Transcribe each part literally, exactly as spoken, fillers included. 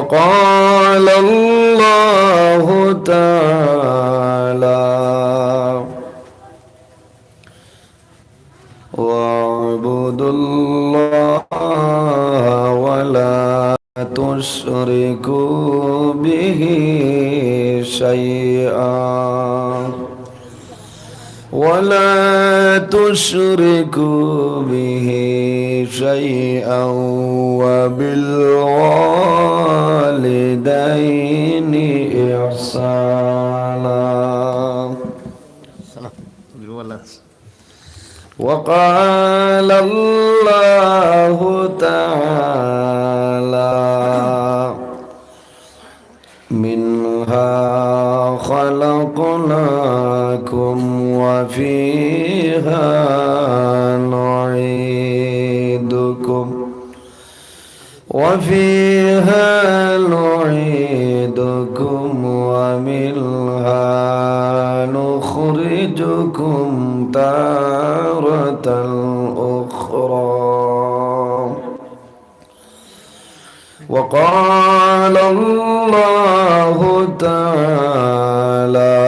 قال الله تعالى: واعبدوا الله ولا تشركوا به شيئا، ولا تشركوا به شيئا، وبالوالدين إحسانا. وقال الله تعالى: منها خلقناكم وفيها نعيدكم، وفيها نعيدكم ومنها نخرجكم تارة أخرى. وقال الله تعالى: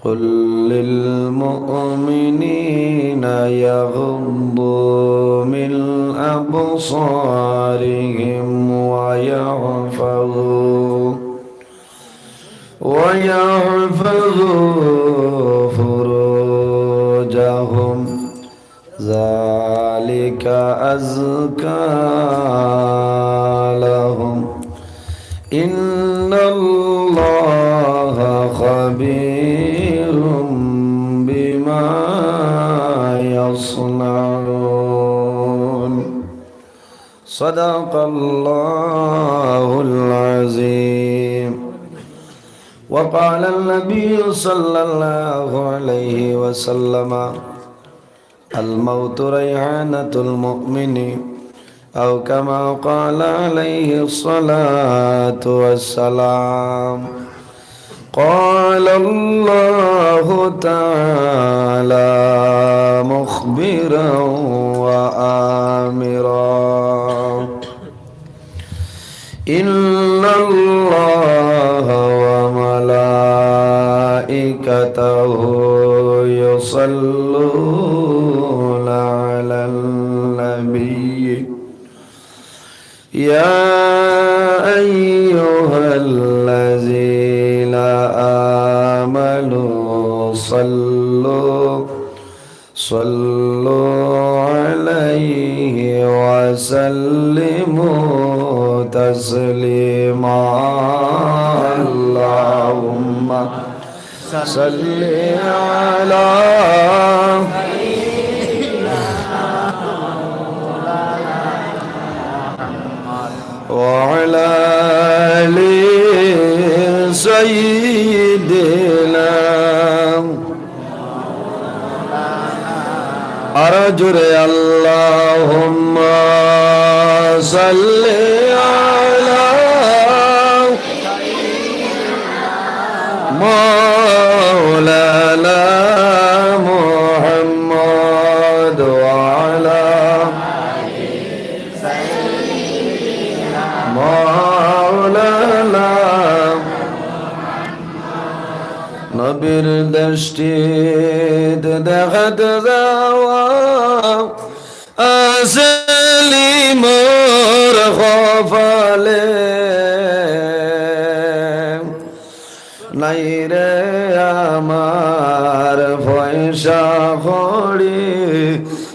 قل للمؤمنين يغضوا من أبصارهم ويحفظوا، ويحفظوا فروجهم، ذلك أزكى لهم، إن الله خبير بما يصنعون. صدق الله العظيم. وقال النبي صلى الله عليه وسلم: الموت ريحانة المؤمن، أو كما قال عليه الصلاة والسلام. قال الله تعالى مخبرا وآمرا: إن الله وملائكته يصلون على النبي، يا أيها الذين آمنوا صلوا، صلوا عليه وسلموا تسليما. اللهم صل على وعلى آل سيدنا. আরো জোরে, اللهم صل على مولانا محمد وعلى مولانا। নবীর দৃষ্টিতে দেখাত যাওয়া আসলি মোর কপালে। নাই রে আমার পয়সা কড়ি,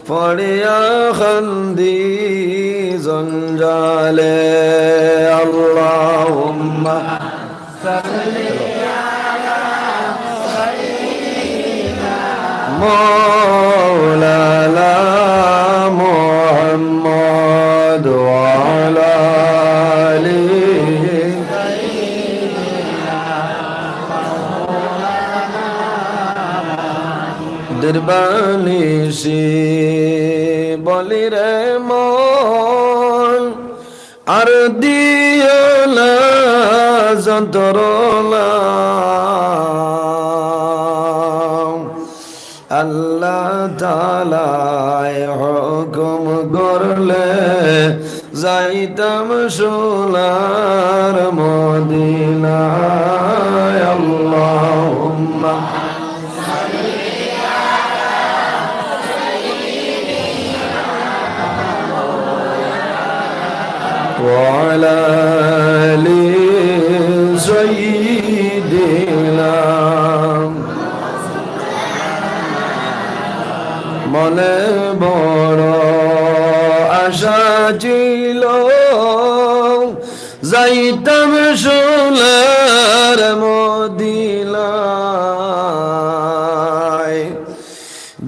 পড়িয়া কান্দি জঞ্জালে। اللهم صل على سيدنا مولانا محمد وعلى آل দিরবানিশি বলি রে মন, আর দিও না যন্ত্রণা। আল্লাহ তাআলায় হুকুম করলে যাইতাম সোনার মদিনায়। আল্লাহুম্মা ওয়া আলা আলি সাইয়্যিদিনা। মনে বড় আশা ছিল, যাইতাম সোনার মদিনায়।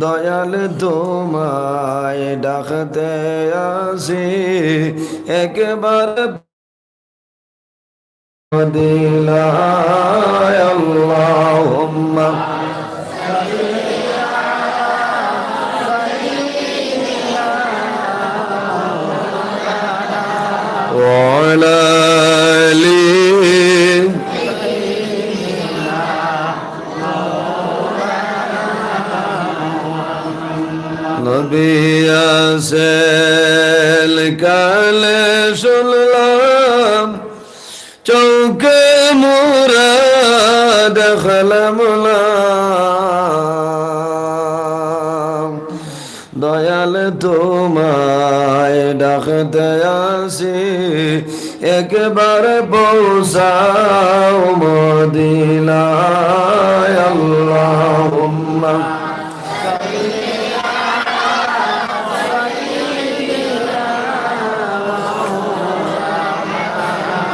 দয়াল তোমায় ডাকতে আসি একবার মদিনায়। আল্লাহুম্মা ওয়া আলা আলি। নবী আসেন কানে শুনলাম, চোখে মোরা দেখলাম না। দয়াল তোমায় ডাকতে আসি, একবার পৌঁছাও মদিনায়। আল্লাহুম্মা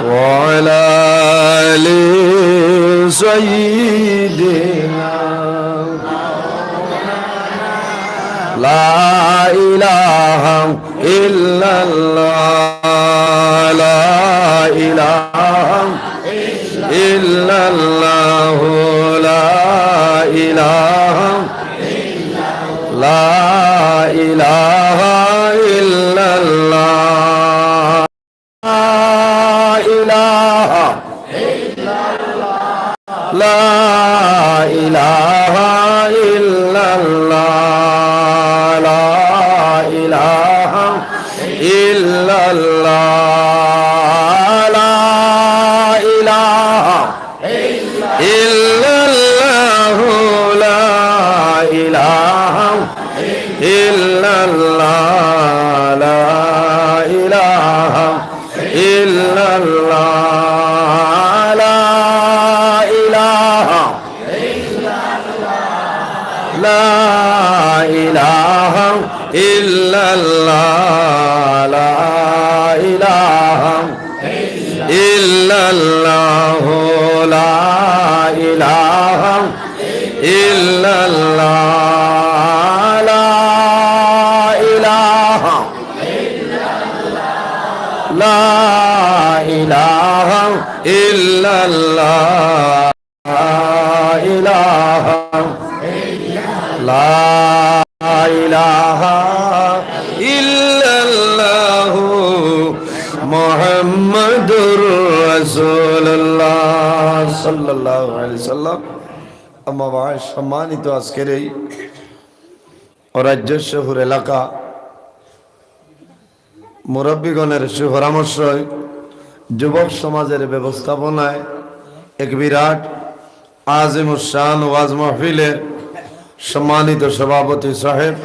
ওয়া আলা আলি সাইয়্যিদিনা। লা ইলাহা ইল্লাল্লাহ, লা ইলাহা ইল্লাল্লাহু, লা ইলাহা, লা ইলাহা ইল্লাল্লাহ। লা ইলাহা, লা ইলাহা ইল্লাল্লাহ, লা ইলাহা ইল্লাল্লাহ, লা ইলাহা ইল্লাল্লাহু, লা ইলাহা ইল্লাল্লাহ, লা ইলাহা ইল্লাল্লাহ, লা ইলাহা, লা ইলাহা ইল্লাল্লাহ, লা ইলাহা ইল্লাল্লাহু, লা ইলাহা ইল্লাল্লাহ, লা ইলাহা, লা ইলাহা ইল্লাল্লাহ। লা ইলাহা, লা ইলাহা ইল্লাল্লাহু মুহাম্মাদুর রাসূলুল্লাহ সাল্লাল্লাহু আলাইহি ওয়াসাল্লাম। আম্মা বাদ, সম্মানিত আজকের এই রাজ্য শহর এলাকা মুরব্বীগণের সুপরামর্শে যুবক সমাজের ব্যবস্থাপনায় এক বিরাট আজিমুস শান ওয়াজ মাহফিলের সম্মানিত সভাপতি সাহেব,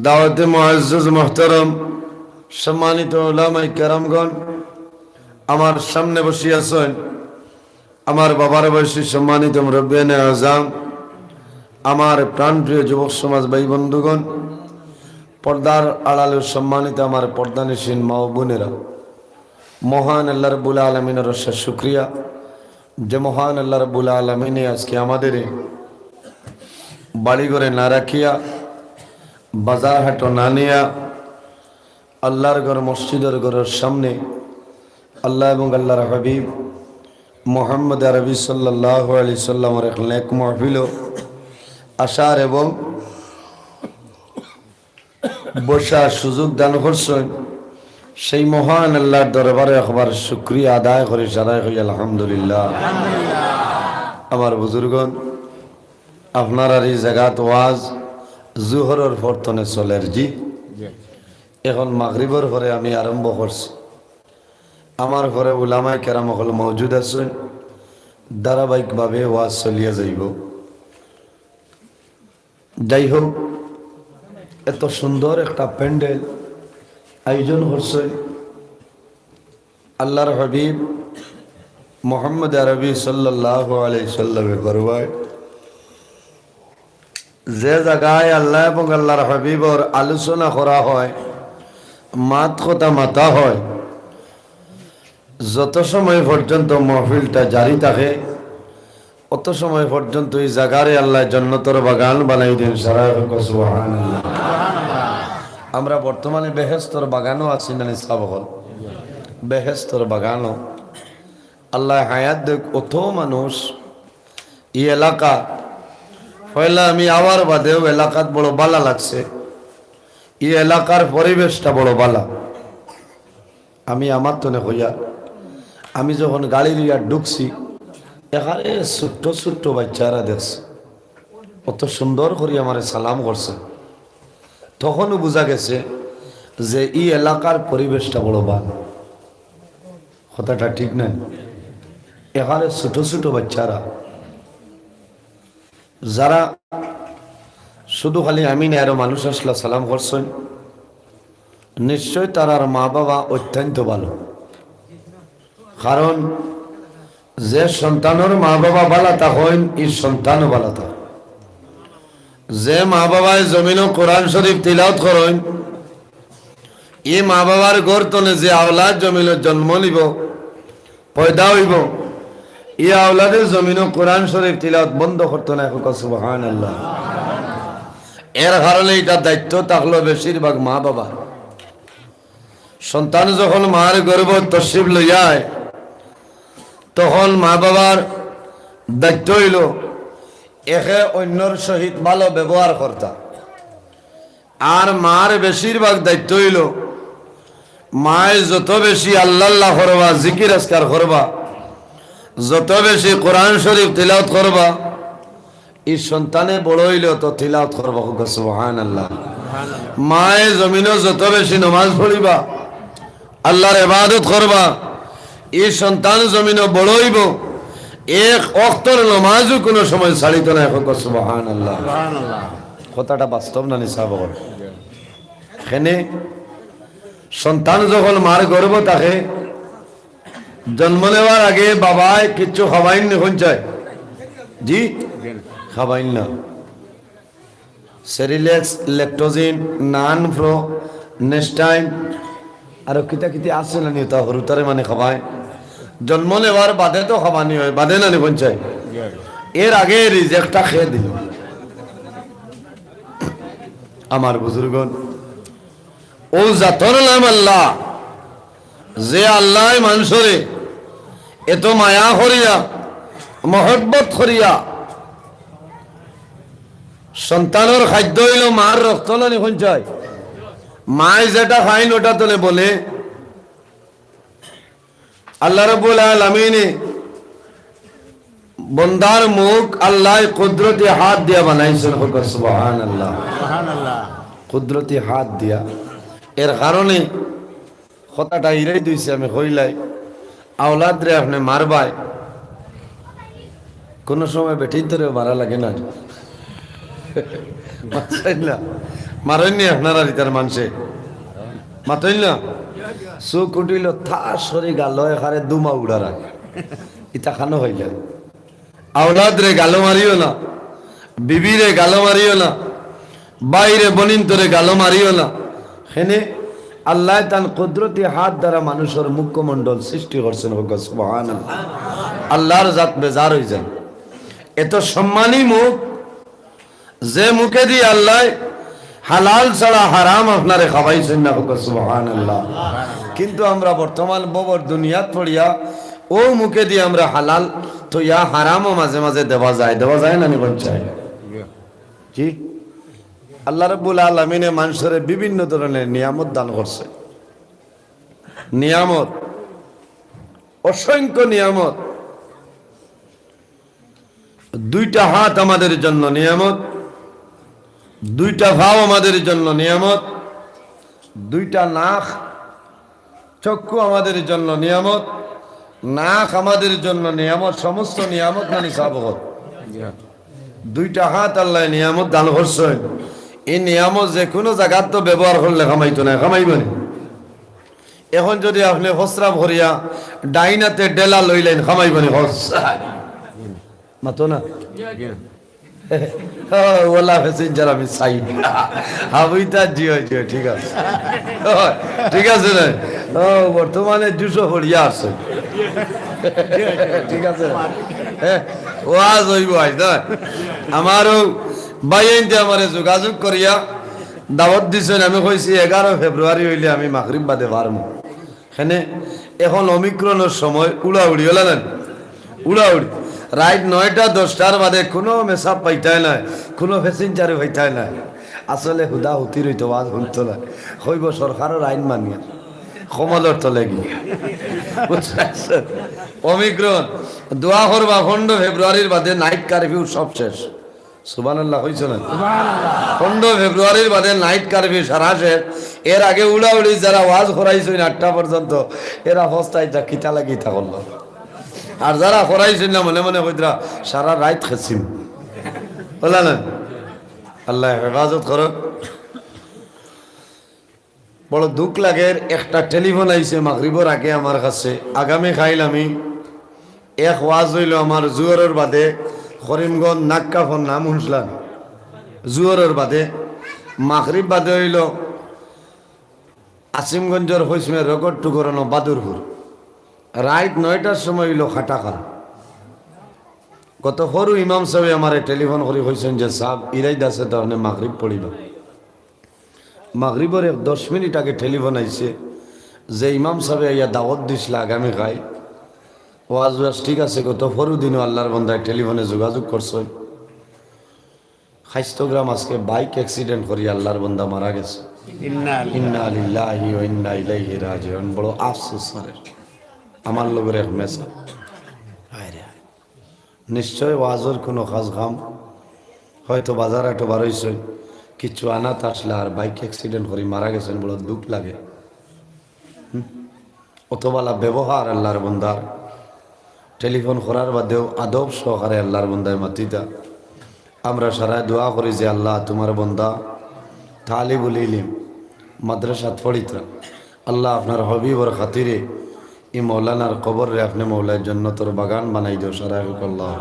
দাওয়াতে মুআজ্জাজ মুহতারাম, সম্মানিত উলামায়ে কেরামগণ, আমার সামনে বসিয়া আছেন আমার বাবার বয়সী সম্মানিত মুরব্বিয়ানে আজম, আমার প্রাণপ্রিয় যুবক সমাজ ভাই বন্ধুগণ, পর্দার আড়ালে সম্মানিত আমার পর্দানিশীন মা ও বোনেরা, মহান আল্লাহ রাব্বুল আলামিনের অশেষ শুকরিয়া যে মহান আল্লাহ রাব্বুল আলামিনে আজকে আমাদের বাড়িঘরে না রাখিয়া, বাজার হাটো না নিয়া, আল্লাহর ঘর, মসজিদের ঘরের সামনে আল্লাহ এবং আল্লাহর হাবিব মুহাম্মদ আরবি সাল্লাল্লাহু আলাইহি সাল্লামের এক নেক মাহফিলো আসার এবং বসার সুযোগ দান করছেন, সেই মহান আল্লাহর দরবারে একবার শুকরিয়া আদায় করি, সারাই করি আলহামদুলিল্লাহ। আমার বুজুর্গণ, আপনারার এই জাগাত ওয়াজ জুহরর পর তনে চলের, জি। এখন মাগরিবর পরে আমি আরম্ভ করছি। আমার পরে উলামায়ে কেরাম অকল মওজুদ আছইন, ধারাবাহিকভাবে ওয়াজ চলিয়া যাইবো। যাই হোক, এত সুন্দর একটা প্যান্ডেল আয়োজন করছইন আল্লাহর হাবিব মুহাম্মদ আরবি সাল্লাল্লাহু আলাইহি সাল্লামে ফরমায়, যে জাগায় আল্লাহ এবং আল্লাহর হাবিবর আলোচনা করা হয়, মাত কথা মাতা হয়, যত সময় পর্যন্ত মাহফিলটা জারি থাকে, অত সময় পর্যন্ত ই জাগারে আল্লাহ জন্নতর বাগান বানাই দেইন। সারা কও সুবহানাল্লাহ। আমরা বর্তমানে বেহেস্তর বাগানো আছি, নানি সাব অকল? বেহেস্তর বাগানো। আল্লাহ হায়াত দেউক, অত মানুষ ই এলাকা, পয়লা আমি আওয়ার বাদেও এলাকাত বড় বালা লাগছে। ই এলাকার পরিবেশটা বড় বালা। আমি আমার তনে কইয়ার, আমি যখন গাড়ি লইয়া ঢুকছি, এখানে ছোট্ট ছোট্ট বাচ্চারা দেখছি, অত সুন্দর করি আমারে সালাম করছে। তখনও বুঝা গেছে যে ই এলাকার পরিবেশটা বড় বালা। কথাটা ঠিক নায়? এখানে ছোট ছোট বাচ্চারা, যারা শুধু খালি আমি না, আরো মানুষ আছলা সালাম করছইন, নিশ্চয় তারার মা বাবা অত্যন্ত ভালো। কারণ যে সন্তানর মা বাবা বালা থাকইন, ই সন্তানও বালা থাকে। যে মা বাবায় জমিনো কোরআন শরীফ তিলাওত করইন, ই মা বাবার ঘর তনে যে আওলাদ জমিনো জন্ম নিবো, পয়দা অইবো, ই আওলাদে জমিনো কোরআন শরীফ তিলাওত বন্ধ করতো নায়। কও সুবহানাল্লাহ। এর কারণে ইটা দায়িত্ব থাকলো বেশিরভাগ মা বাবার। সন্তান যখন মার গর্ভ তশরিফ লইয়া আয়, তখন মা বাবার দায়িত্ব অইলো একে অইন্যর সহিত ভালো ব্যবহার করতা। আর মার বেশিরভাগ দায়িত্ব অইলো, মায় যত বেশি আল্লাহ আল্লাহ করবা, জিকির আজকার করবা, যত বেশি কোরআন শরীফ তিলাওত করবা, ই সন্তানে বড় অইলে অত তিলাওত করবা। কও সুবহানাল্লাহ। মায় জমিনো যত বেশি নমাজ পড়িবা, আল্লাহর ইবাদত করবা, ই সন্তান জমিনো বড় অইবো, এক অক্তর নমাজও কোনো সময় ছাড়িতো নায়। কও সুবহানাল্লাহ। কথাটা বাস্তব নানি সাব অকল? কেনে সন্তান যখন মার গর্ভ থাকে, জন্ম নেওয়ার আগে বাবায় কিচ্ছু খাবাইন নি? কইন চাই? জি, খাবাইন না। সেরিল্যাক্স, ল্যাকটোজিন, নান প্রো, নেস্টাইন, আরো কিতা কিতা আছে নানি, তা হুরুতারে মানে খাবায়। জন্ম নেওয়ার বাদে তো খাবানি হয়, বাদে নানি? কইন চাই? এর আগে রিজেকটা খেয়ে দিল। আমার বুজুর্গন, ও জাতর নাম আল্লাহ, যে আল্লায় মানষরে এত মায়া করিয়া, মহব্বত করিয়া, সন্তানর খাদ্য অইলো মার রক্ত নানি? কইন চাই? মায় যেটা খাইন ওটা তনে বনে। আল্লাহ রাব্বুল আলামিনে বন্দার মুখ আল্লায় কুদরতি হাত দিয়া বানাইছইন। কও সুবহানাল্লাহ। সুবহানাল্লাহ। কুদরতি হাত দিয়া। এর কারণে কথাটা ইরাই দিছে, আমি কইলাই, আওলাদরে আপনে মারবায়, কোনো সময় বেটিন্তরেও মারা লাগে না। মারছইন না? মারইন নি আপনারার ইতার মানষে? মাতইন না? চউখ উঠিল, তা সরি গালো এখানে দুমা উড়ারা। ইতা খানো অইলা। আওলাদরে গালো মারিও না, বিবিরে গালো মারিও না, ভাইরে বনিন্তরে গালো মারিও না। কেনে আল্লায় তান কুদরতি হাত দ্বারা মানষর মুখমণ্ডল সৃষ্টি করছইন। কও সুবহানাল্লাহ। আল্লাহর জাত বেজার অইযায়। এত সম্মানী মুখ, যে মুখেদি আল্লায় হালাল ছাড়া হারাম আপনারে খাবাইছইন না। কও সুবহানাল্লাহ। কিন্তু আমরা বর্তমান ভবর দুনিয়াত পড়িয়া অউ মুখেদি আমরা হালাল থইয়া হারামও মাঝে মাঝে দেওয়া যায়, দেওয়া যায় নানি? কইন চাই? জি। আল্লাহ রাব্বুল আলামিনে মানষরে বিভিন্ন ধরনের নিয়ামত দান করছে। নিয়ামত, অসংখ্য নিয়ামত। দুইটা হাত আমাদের জন্য নিয়ামত, দুইটা পাও আমাদের জন্য নিয়ামত, দুইটা নাক, চক্ষু আমাদের জন্য নিয়ামত, নাক আমাদের জন্য নিয়ামত, সমস্ত নিয়ামত মানে সাবগত। দুইটা হাত আল্লায় নিয়ামত দান করছইন, এই নিয়ামত যে কুনু জাগাত তো ব্যবহার করলে কামাইতো নায়, কামাইবো নি? এখন যুদি আপনে প্রস্রাব করিয়া ডাইন আতে ডেলা লইলাইন, কামাইবো নি? হস। মাতো না। ও, ওলা passenger আমি চাই। হাবুইতা জি অয়, জি অয়, ঠিক আছে। ও, ঠিক আছে না? ও, বর্তমানে জুসও পড়িয়া আছে। ঠিক আছে। হ্যাঁ, ওয়াজ অইবো আইজ না? আমারও ভাইয়াইন্তে আমারে যোগাযোগ করিয়া দাওয়াত দিছইন, আমি কইছি এগারো ফেব্রুয়ারি অইলে আমি মাগরিব বাদে পারমু। কেনে এখন ওমিক্রনর সময় উড়াউড়ি, অলা না? উড়াউড়ি। রাইত নয়টা দশটার বাদে কুনু মেসাব পাইতায় নায়, কুনু passenger-ও পাইতায় নায়। আসলে হুদা হুতির অইতো, ওয়াজ হুনতো না, কইবো সরকারর আইন মানিয়া কমলর তলে গিয়া। বুঝছো? ওমিক্রন, দোয়া করবা, পনেরো ফেব্রুয়ারির বাদে night curfew সব শেষ। সুবহানাল্লাহ কইছো না? পনেরো ফেব্রুয়ারির বাদে night curfew সারা শেষ। এর আগে উড়াউড়ি যারা ওয়াজ করাইছইন আটটা পর্যন্ত, এরা ফস্তাইতা কিতা লাগি ইতা করলো। আর যারা করাইছইন না মনে মনে কইতরা সারা রাইত খেছিম। অলা না? আল্লায় হেফাজত করো। বড় দুখ লাগের, একটা টেলিফোন আইছে মাগরিবর আগে আমার কাছে। আগামী কাইল আমি এক ওয়াজ অইলো আমার জুহরর বাদে, করিমগঞ্জ নাক্কাফর নাম হুনছলাম, জুহরর বাদে, মাগরিব বাদে অইলো আসিমগঞ্জর হইসমে রগর টুকরনো বাদুরপুর। রাইত নয়টার সময় অইলো খাটাখাল। গত পরু ইমাম সাবে আমারে টেলিফোন করি কইছইন যে, "সাব, ইরাইদ আছে, তার মানে মাগরিব পড়িবা।" মাগরিবর এক দশ মিনিট আগে টেলিফোন আইছে যে ইমাম সাবে আইয়া দাওয়াত দিছলা আগামী কাইল। ওয়াজ ওয়াজ ঠিক আছে, গত পরু দিনও আল্লার বন্দায় টেলিফোনে যোগাযোগ করছইন। খাইস্তগ্রাম আজকে bike accident করি আল্লার বন্দা মারা গেছে। ইন্না লিল্লাহি ওয়া ইন্না ইলাইহি রাজিউন। বড় আফসোস করের। আমার লগর এক মেসাব। হায় রে হায়। নিশ্চয় ওয়াজর কুনু কাজ কাম, হয়তো বাজার হাটো বারইছইন, কিচ্ছু আনাত আছলা আর bike accident করি মারা গেছইন, বড় দুখ লাগে। হুম? অতবালা ব্যবহার আল্লার বন্দার, টেলিফোন করার বাদেও আদব সহকারে আল্লার বন্দায় মাতিতা। আমরা সারায় দোয়া করি যে, "আল্লাহ, তুমার বন্দা তালিবুল ইলিম, মাদ্রাসাত পড়িতরা, আল্লাহ, আপনার হবিবর খাতিরে ই মৌলানার কবররে আপনে মৌলায় জন্নতর বাগান বানাই দেও।" সারায় কউক্কা, আল্লাহ।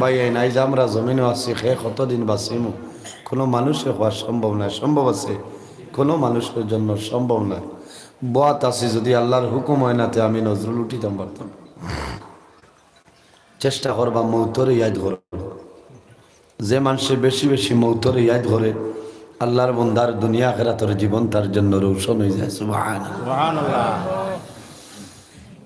ভাইয়াইন, আইজ আমরা জমিনো আছি, কে কতদিন বাচিমু, কুনু মানুষে কওয়া সম্ভব নায়। সম্ভব আছে? কুনু মানুষর জন্য সম্ভব নায়। বওয়াত আছি, যুদি আল্লার হুকুম অয় না, তে আমি নজরুল উঠিতাম পারতাম। চেষ্টা করবা মৌতরে ইয়াদ করো। যে মানষে বেশি বেশি মৌতরে ইয়াদ করে, আল্লার বন্দার দুনিয়া আখেরাতর জীবন তার জন্য রৌশন অইযায়। সুবহানাল্লাহ।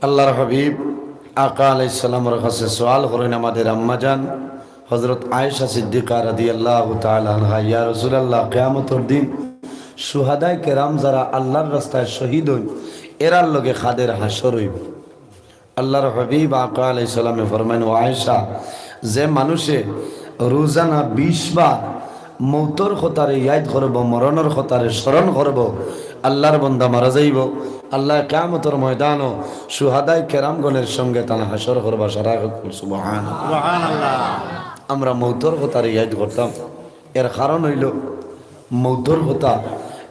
আল্লার হাবিব আকা আলাইহিস সালামর কাছে সওয়াল করইন আমাদের আম্মাজান হযরত আয়েশা সিদ্দিকা রাদিয়াল্লাহু তাআলা আনহা, "ইয়া রাসূলুল্লাহ, কিয়ামতর দিন শুহাদায়ে কেরাম যারা আল্লার রাস্তায় শহীদ অইন, এরার লগে কাদের হাশর অইবো?" আল্লার হাবিব আকা আলাইহিস সালামে ফরমাইন, "ও আয়েশা, যে মানষে রোজানা বিশ বার মৌতর কথারে ইয়াদ করবো, মরণর কথারে স্মরণ করবো, আল্লার বন্দা মারা যাইবো, আল্লায় কিয়ামতর ময়দানো শুহাদায়ে কেরামগণের সঙ্গে তান হাশর করবা।" সারায় কউক্কা, সুবহানাল্লাহ। সুবহানাল্লাহ। আমরা মৌতর কথারে ইয়াদ করতাম, এর কারণ অইলো মৌতর কথা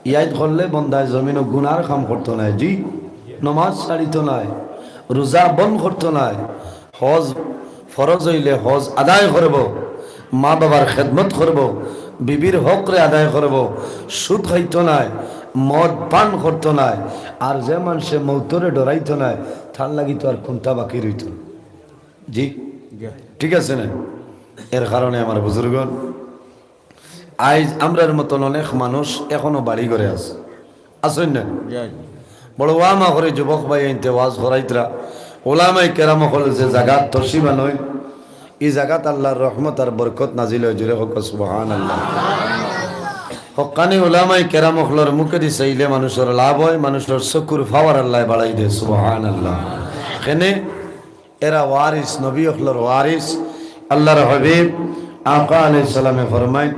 ইয়াদ করলে বন্দায় জমিনো গুনার কাম করতো নায়, জি, নমাজ ছাড়িতো নায়, রোজা বন্ধ করতো নায়, হজ ফরজ অইলে হজ আদায় করবো, মা বাবার খেদমত করবো, বিবির হকরে আদায় করবো, সুদ খাইতো নায়, মদ পান করতো নায়। আর যে মানষে মৌতরে ডরাইতো নায়, তার লাগি তো আর কুন্তা বাকি রইতো না। জি, ঠিক আছে না? এর কারণে আমার বুজুর্গণ, আইজ আমরার মতন অনেক মানুষ এখনো বাড়ি ঘরে আছে, আছইন না? বড় ওয়ামা করে যুবক ভাইয়াইন্তে ওয়াজ করাইতরা, ওলামায়ে কেরাম অকল যে জাগাত তশরিফ আনইন, ই জাগাত আল্লার রহমত আর বরকত নাজিল অয়। জোরে কউক্কা, সুবহানাল্লাহ। হক্কানি ওলামায়ে কেরাম অকলর মুখেদি চাইলে মানুষর লাভ অয়, মানুষর চকুর পাওয়ার আল্লায় বাড়াই দেয়। সুবহানাল্লাহ। কেনে এরা ওয়ারিস, নবী অকলর ওয়ারিস। আল্লার হাবিব আকা আলাইহিস সালামে ফরমাইন,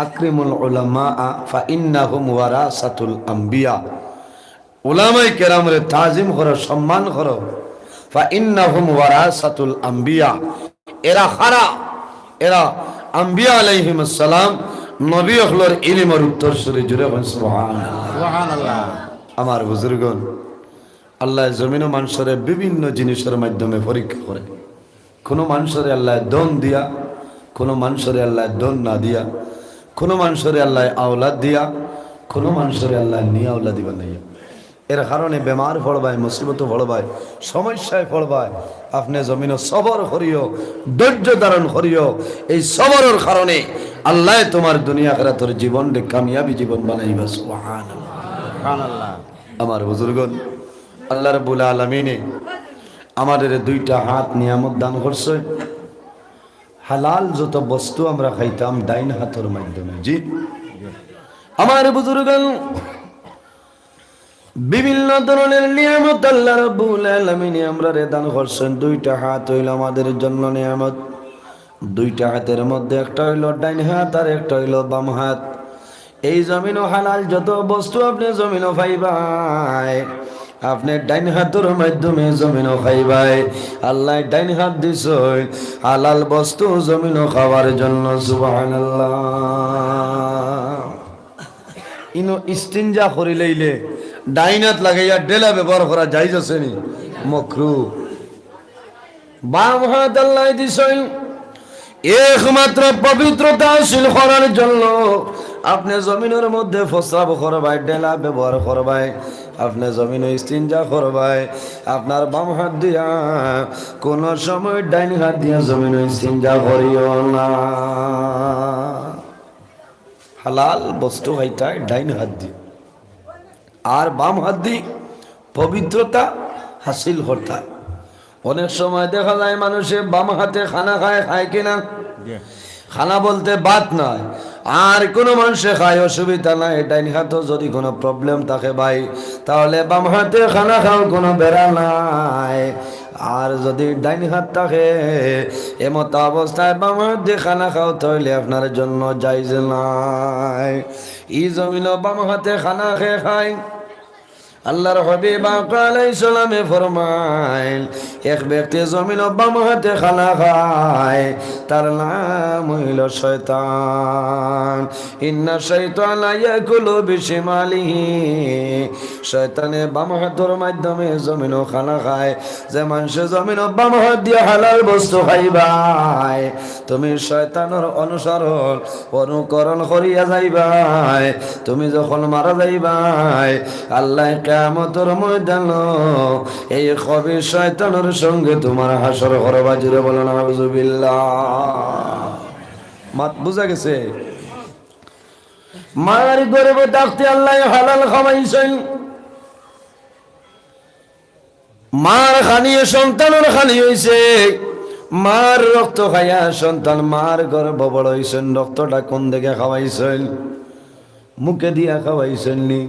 আকরিমুল উলামা ফা ইন্নাহুম ওয়ারাসাতুল আম্বিয়া। উলামায়ে কেরামরে তাজিম করো, সম্মান করো। ফা ইন্নাহুম ওয়ারাসাতুল আম্বিয়া। এরা কারা? এরা আম্বিয়া আলাইহিমুস সালাম, নবী অকলর ইলমর উত্তরসূরি। জুরে কইন সুবহানাল্লাহ। সুবহানাল্লাহ। আমার বুজুর্গন, আল্লায় জমিনো মানষরে বিভিন্ন জিনিসর মাধ্যমে পরীক্ষা করে। কুনু মানষরে আল্লায় ধন দিয়া, কুনু মানষরে আল্লায় ধন না দিয়া, কুনু মানষরে আল্লায় আওলাদ দিয়া, কুনু মানষরে আল্লায় নি আওলাদি বানাইয়া। এর কারণে বেমার পড়বায়, মুসিবতো পড়বায়, সমস্যায় পড়বায়। আপনে জমিনো সবর করিও, ধৈর্য ধারণ করিও। এই সবরর কারণে আল্লায় তুমার দুনিয়া আখিরাতর জীবনরে কামিয়াবি জীবন বানাইবা। সুবহানাল্লাহ। সুবহানাল্লাহ। আমার বুজুর্গন, আল্লাহ রাব্বুল আলামিনে আমাদেরে দুইটা হাত নিয়ামত দান করছে। হালাল যত বস্তু আমরা খাইতাম ডাইন হাতর মাধ্যমে। জি, আমার বুজুর্গন, বিভিন্ন ধরনের নিয়ামত আল্লাহ রাব্বুল আলামিনে আমরারে দান করছেন। দুইটা হাত অইলো আমাদের জন্য নিয়ামত। দুইটা হাতের মধ্যে একটা অইলো ডাইন হাত আর একটা অইলো বাম হাত। এই জমিনো হালাল যত বস্তু আপনে জমিনো পাইবায়, আপনে ডাইন হাতর মাধ্যমে জমিনো খাইবায়। আল্লায় ডাইন হাত দিছইন হালাল বস্তু জমিনো খাওয়ার জন্য। সুবহানাল্লাহ। ইনো ইস্তিনজা করিলাইলে ডাইন হাত লাগাইয়া ডেলা ব্যবহার করা জায়েজ আছে নি? মকরু। বাম হাত আল্লায় দিছইন একমাত্র পবিত্রতা হাসিল করার জন্য। আপনে জমিনর মধ্যে প্রস্রাব করবায়, ডেলা ব্যবহার করবায়, আপনে জমিনো ইস্তিনজা করবায়, আপনার বাম হাত দিয়া কুনু সময় ডাইন হাত দিয়া জমিনো ইস্তিনজা করিও না। হালাল বস্তু খাইতায় ডাইন হাত দি, আর বাম হাত দি পবিত্রতা হাসিল করতায়। অনেক সময় দেখা যায় মানষে বাম হাতে খানা খায়, খায় কি না? জি। খানা বলতে ভাত নায়, আর কুনু মানষে খায়, অসুবিধা নাই। ডাইন হাতো যুদি কুনু problem থাকে ভাই, তাহলে বাম হাতে খানা খাও, কুনু বেড়া নাই। আর যুদি ডাইন হাত থাকে, এমত অবস্থায় বাম হাত দি খানা খাও, তাহলে আপনার জন্য জায়েজ নাই। ই জমিনো বাম হাতে খানা কে খায়? আল্লাহর হাবিব আকা আলাইহিস সালামে ফরমাইন, এক ব্যক্তি জমিনো বাম হাতে খানা খায়, তার নাম অইলো শয়তান। ইন্না শাইতানা ইয়াকুলু বিশিমালিহি। শয়তানে বাম হাতর মাধ্যমে জমিনো খানা খায়। যে মানষে জমিনো বাম হাত দিয়া হালাল বস্তু খাইবায়, তুমি শয়তানর অনুসরণ, অনুকরণ করিয়া যাইবায়। তুমি যখন মারা যাইবায়, আল্লায় কিয়ামতর ময়দানো এই খবিস শয়তানর সঙ্গে তুমার হাশর করবা। জুরে বলো, নাউজুবিল্লাহ। মাত বুঝা গেছে? মার গর্ভে থাকতে আল্লায় হালাল খাওয়াইছইন। মার খানি সন্তানর খানি অইছে, মার রক্ত খাইয়া সন্তান মার গর্ভ বড় অইছইন। রক্তটা কুন দিকে খাওয়াইছইন? মুখে দিয়া খাওয়াইছইন নি?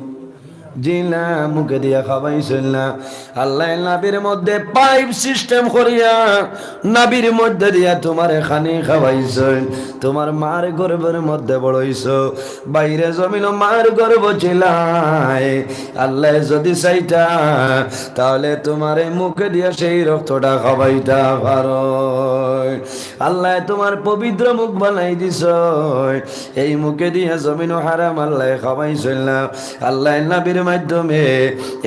জি না, মুখে দিয়া খাওয়াইছইন না। আল্লায় নাভির মধ্যে pipe system করিয়া নাভির মধ্যে দিয়া তুমারে খানি খাওয়াইছইন। তুমার মার গর্ভর মধ্যে বড় অইছো, বাইরে জমিনো মার গর্ভ ছিলায়। আল্লায় যুদি চাইতা, তাহলে তুমারে মুখে দিয়া সেই রক্তটা খাওয়াইতা পারইন। আল্লায় তুমার পবিত্র মুখ বানাই দিছইন, এই মুখে দিয়া জমিনো হারাম আল্লায় খাওয়াইছইন না। আল্লায় নাভির মাধ্যমে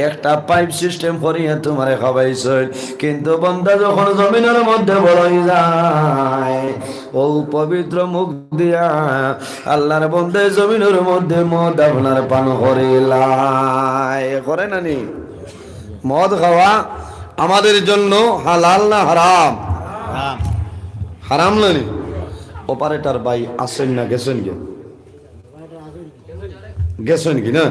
একটা pipe system করিয়া তুমারে খাওয়াইছইন, কিন্তু বন্দা যখন জমিনর মধ্যে বড় অইযায়, অউ পবিত্র মুখ দিয়া আল্লাহর বন্দায় জমিনর মধ্যে মদ আপনার পান করিলায়। করে না নি? মদ খাওয়া আমাদের জন্য হালাল না হারাম? হারাম। হারাম না নি? Operator ভাই আছইন না, গেছইন গি? গেছইন গি না?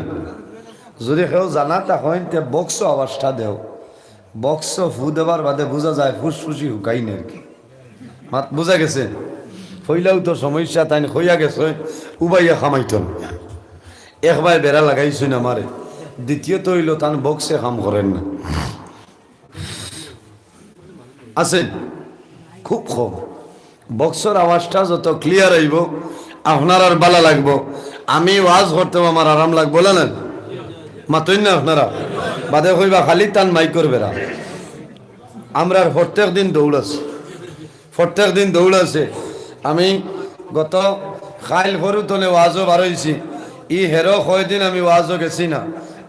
যুদি কেউ জানা থাকইন, তে box-ও আওয়াজটা দেও। Box-ও ফু দেবার বাদে বুঝা যায় ফুসফুসি হুকাইন আর কি। মাত বুঝা গেছে? পয়লাউ তো সমস্যা, তাইন কইয়া গেছইন, উবাইয়া খামাইতো না। এক বায় বেড়া লাগাইছইন আমারে, দ্বিতীয়ত অইলো তান box-এ কাম করের না। আছে? খুব কম। Box-র আওয়াজটা যত clear আইবো, আপনারার বালা লাগবো। আমি ওয়াজ করতেও আমার আরাম লাগবো না, না? মাতইন না আপনারা? বাদে কইবা, "খালি তান মাইকর বেড়া।" আমরার প্রত্যেক দিন দৌড় আছে, প্রত্যেক দিন দৌড় আছে। আমি গত কাইল পরু তনে ওয়াজও বারইছি। ই হেরো কয়দিন আমি ওয়াজও গেছি না।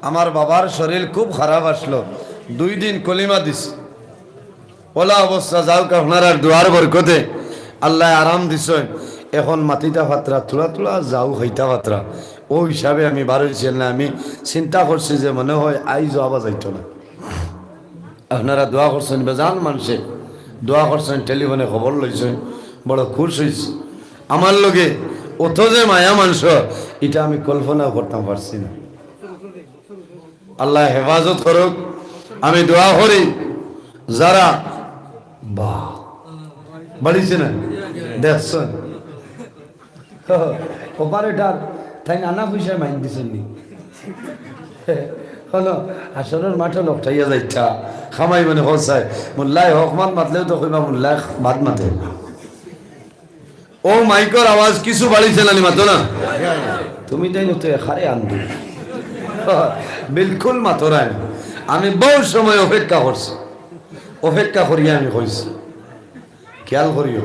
আমার বাবার শরীর খুব খারাপ আসলো, দুই দিন কলিমা দিছি। ওলা অবস্থা যাউক, আপনারার দোয়ার বরকতে আল্লায় আরাম দিছইন। এখন মাতিতা ফাতরা, থুড়া থুড়া যাউ খাইতা ফাতরা। অউ হিসাবে আমি বারইছি না, আমি চিন্তা করছি যে মনে হয় আইজও আওয়া যাইতো না। আপনারা দোয়া করছইন, বেজান মানষে দোয়া করছইন, টেলিফোনে খবর লইছইন, বড় খুশ অইছি। আমার লগে অত যে মায়া মানষর, ইটা আমি কল্পনাও করতাম পারছি না। আল্লায় হেফাজত করুক। আমি দোয়া করি, যারা বা বাড়িছে না, দেখছইন, অপারেটর, তাইন আনা পয়সায় মাইক দিছইন নি? হলো, হাশরর মাঠো লকটাইয়া যাইতা, খামাই মানে হোসায়, মোল্লায় হক মাত মাতলেও তো কইবা মোল্লায় বাদ মাতে। অউ মাইকর আওয়াজ কিছু বাড়িছে না নি, মাতো না? তুমি তাইন তো এখারে আন্দু। বিলকুল মাতরায় না। আমি বহু সময় অপেক্ষা করছি, অপেক্ষা করিয়া আমি কইছি। খেয়াল করিও,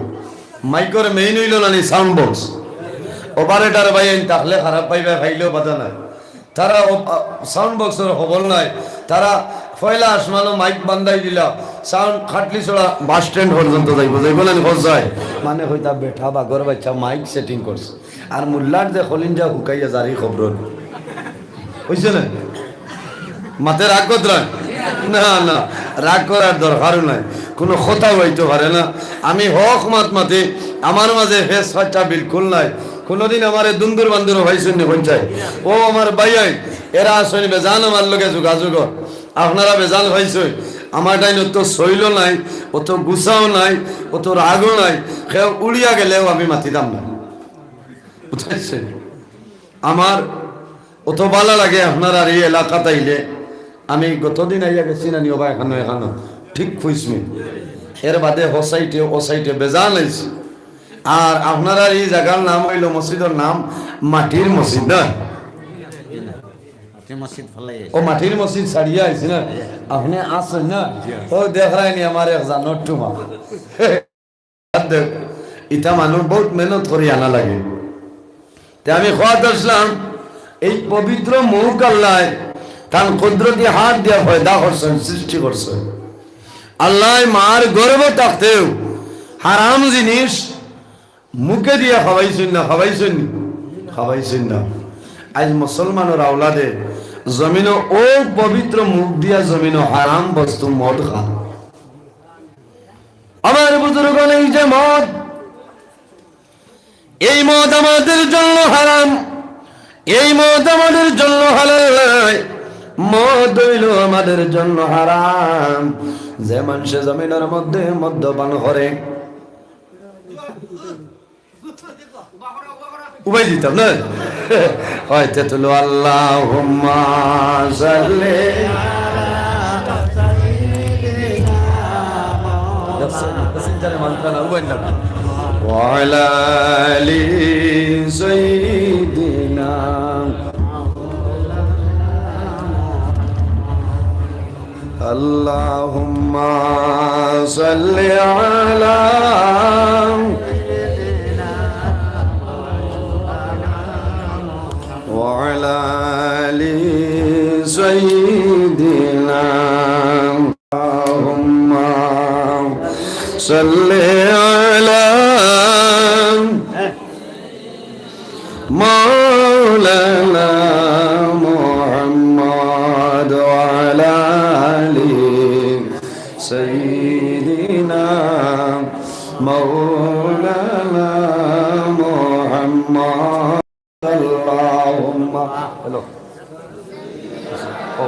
মাইকর মেইন অইলো না নি সাউন্ড বক্স। অপারেটর ভাইয়াইন থাকলে খারাপ পাইবা, পাইলেও বাধা নাই। তারা অ-, আ, সাউন্ড বক্সর খবর নাই। তারা পয়লা আসমানো মাইক বান্ধাই দিলা, সাউন্ড খাটলিছড়া বাস স্ট্যান্ড পর্যন্ত যাইবো, যাইবো না নি? কও যায়। মানে কইতা বেটা বাঘর বাচ্চা মাইক সেটিং করছে, আর মোল্লার যে কলিঞ্জা হুকাইয়া জারি খবর। অইছে না? মাতে রাগ করতরা? না, না, রাগ করার দরকারও নাই, কোনো কথা অইতো পারে না। আমি হক মাত মাতি, আমার মাঝে ফেস ফাট্টা বিলকুল নাই। কোনোদিন আমারে দুন্দুর বান্দুরও পাইছইন নি, কইন চাই? ও আমার ভাইয়াইন, এরা আছইন বেজান আমার লগে যোগাযোগ, আপনারা বেজান পাইছইন। আমার তাইন অত সইলও নাই, অত গুছাও নাই, অত রাগও নাই। কেউ উড়িয়া গেলেও আমি মাতিতাম না, বুঝছইন? আমার অত বালা লাগে আপনারার ই এলাকাত আইলে। আমি গতদিন আইয়া গেছি না নি, ওবা এখানো, এখানো, ঠিক ফুইসমি। এর বাদে হ সাইডে, ও সাইডে বেজান আইছি। আর আপনারার ই জাগার নাম অইলো, মসজিদর নাম মাটির মসজিদ, না? মাটির মসজিদ ফালাই আইছি। ও মাটির মসজিদ ছাড়িয়া আইছি না? আপনে আছইন না? জি, আছি। ও দেখরায় নি আমার এক জানর টুমা। দেখ, ইতা মানুষ বহুত মেহনত করি আনা লাগে। তে আমি কওয়াত আছলাম, এই পবিত্র মুখ আল্লায় তান কুদরতি হাত দিয়া পয়দা করছইন, সৃষ্টি করছইন। আল্লায় মার গর্ভ থাকতেও হারাম জিনিস মুখে দিয়া খাওয়াইছইন না, খাওয়াইছইন নি? খাওয়াইছইন না। আইজ মুসলমানর আওলাদে জমিনো অউ পবিত্র মুখ দিয়া জমিনো হারাম বস্তু মদ খান। আমার বুজুর্গণ, এই যে মদ, এই মদ আমাদের জন্য হারাম, এই মদ আমাদের জন্য হালাল নয়। মদ অইলো আমাদের জন্য হারাম। যে মানষে জমিনর মধ্যে মদ্যপান করে, উবাই দিতাম না? হয় তে তুলো, আল্লাহুম্মা সাল্লি ওয়া আলা আলি সাইয়্যিদিনা। اللهم صل على وعلى آل سيدنا. اللهم صل على مولانا محمد وعلى آل سيدنا مولانا محمد. اللهم. হ্যালো. ও.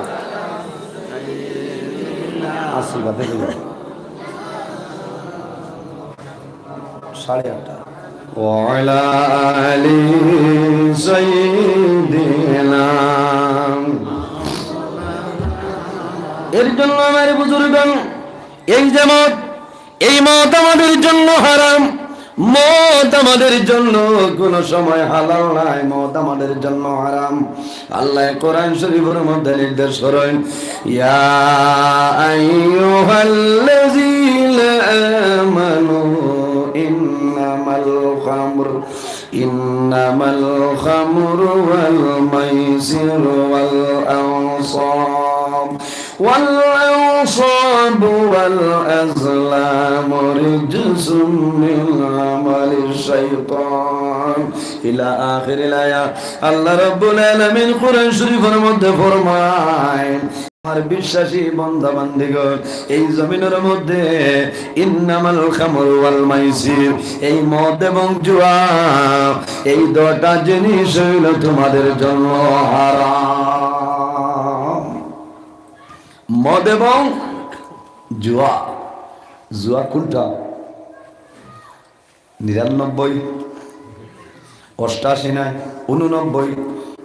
আসি বাদে দিল. সাড়ে আটটা। وعلى آل سيدنا. এর জন্য আমার বুজুর্গণ, এই যে মদ, এই মদ আমাদের জন্য হারাম। মদ আমাদের জন্য কোনো সময় হালাল নাই, মদ আমাদের জন্য হারাম। আল্লাহ কোরআন শরীফের মধ্যে নির্দেশ করেন, ইয়া আইয়ুহাল্লাযীনা আমানু ইন্নামাল খামর إنما الخمر والميسر والأنصاب والأنصاب والأزلام رجس من عمل الشيطان إلى آخر الآية। আল্লাহ রাব্বুল আলামিন কোরআন শরীফের মধ্যে ফরমায়, আমার বিশ্বাসী বান্দা বান্দিগণ, এই জমিনের মধ্যে ইন্নামাল খামরু ওয়াল মাইসির, এই মদ এবং জুয়া, এই দুটা জিনিস হইল তোমাদের জন্য হারাম। মদ এবং জুয়া। জুয়া কোনটা? নিরানব্বই, অষ্টাশি নয়, ঊননব্বই,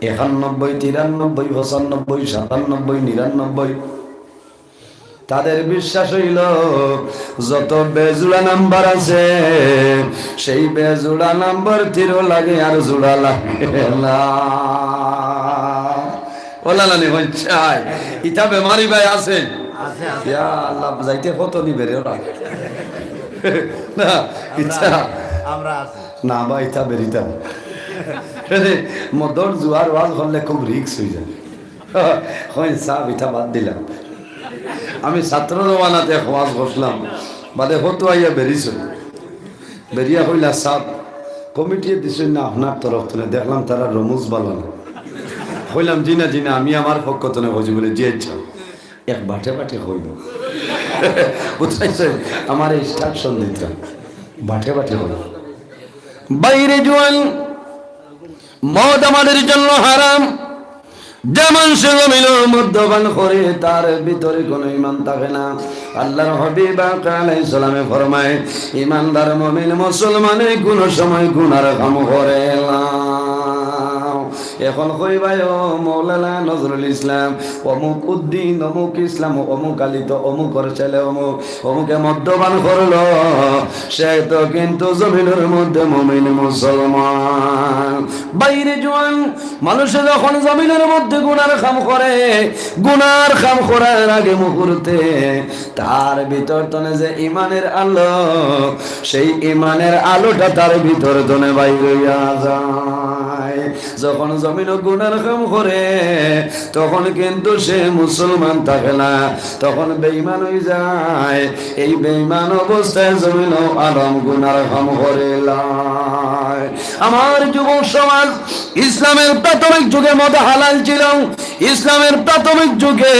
একানব্বই, তিরানব্বই, পঁচানব্বই, সাতানব্বই, নিরানব্বই। তাদের বিশ্বাস হইল, যত বেজুড়া নাম্বার আছে, সেই বেজুড়া নাম্বার তীরও লাগে আর জুড়া লাগে না। ওলা নানি হইন চাই, ইতা বেমারি ভাই আছে। আছে, আছে। ইয়া আল্লাহ, যাইতে কত নি বেরে ওরা। না, ইচ্ছা। আমরা আছি। না বা ইতা বেরিতাম। আরে, মদর জুয়ার ওয়াজ করলে খুব রিস্ক হয়ে যায়। কইন সাব, ইতা বাদ দিলাম। আমি ছাত্র জমানাত এক ওয়াজ করছিলাম, বাদে হতো আইয়া বেরিছ। বেরিয়া কইলা, সাব, কমিটিয়ে দিছইন না আপনার তরফ থেকে, দেখলাম তারা রমুজ বালা না। কইলাম, জি না, জি না, আমি আমার পক্ষ থেকে কইছি। বলে, জি আচ্ছা। এক বাটে বাটে কইব। বুঝাইছে? আমার ইনস্ট্রাকশন দিতাম। বাটে বাটে কইব। বাইরে জুয়ান, মদ আমাদের জন্য হারাম। যে মানুষ জমিনো মদ্যপান করে, তার ভিতরে কোনো ইমান থাকে না। আল্লাহর হাবিব আকা আলাইহিস সালামে ফরমায়, ইমানদার মুমিন মুসলমানে কোনো সময় গুনার কাম করে না। এখন কইবায়, ও মৌলানা নজরুল ইসলাম, অমুক উদ্দিন, অমুক ইসলাম, অমুক আলী তো অমুকর ছেলে, অমুক, অমুকে মদ্যপান করলো, সে তো কিন্তু জমিনের মধ্যে মুমিন মুসলমান। বাইরে জুয়ান, মানুষে যখন জমিনের মধ্যে গুনার কাম করে, গুনার কাম করার আগে মুহূর্তে তার ভিতর তনে যে ইমানের আলো, সেই ইমানের আলোটা তার ভিতর তনে বাইর হইয়া যায়। যখন জমিনো গুনার কাম করে, তখন কিন্তু সে মুসলমান থাকে না, তখন বেঈমান হয়ে যায়। এই বেঈমান অবস্থায় জমিনো আলম গুনার কাম করে লাই। আমার যুবক সমাজ, ইসলামের প্রাথমিক যুগে মদ হালাল ছিল, ইসলামের প্রাথমিক যুগে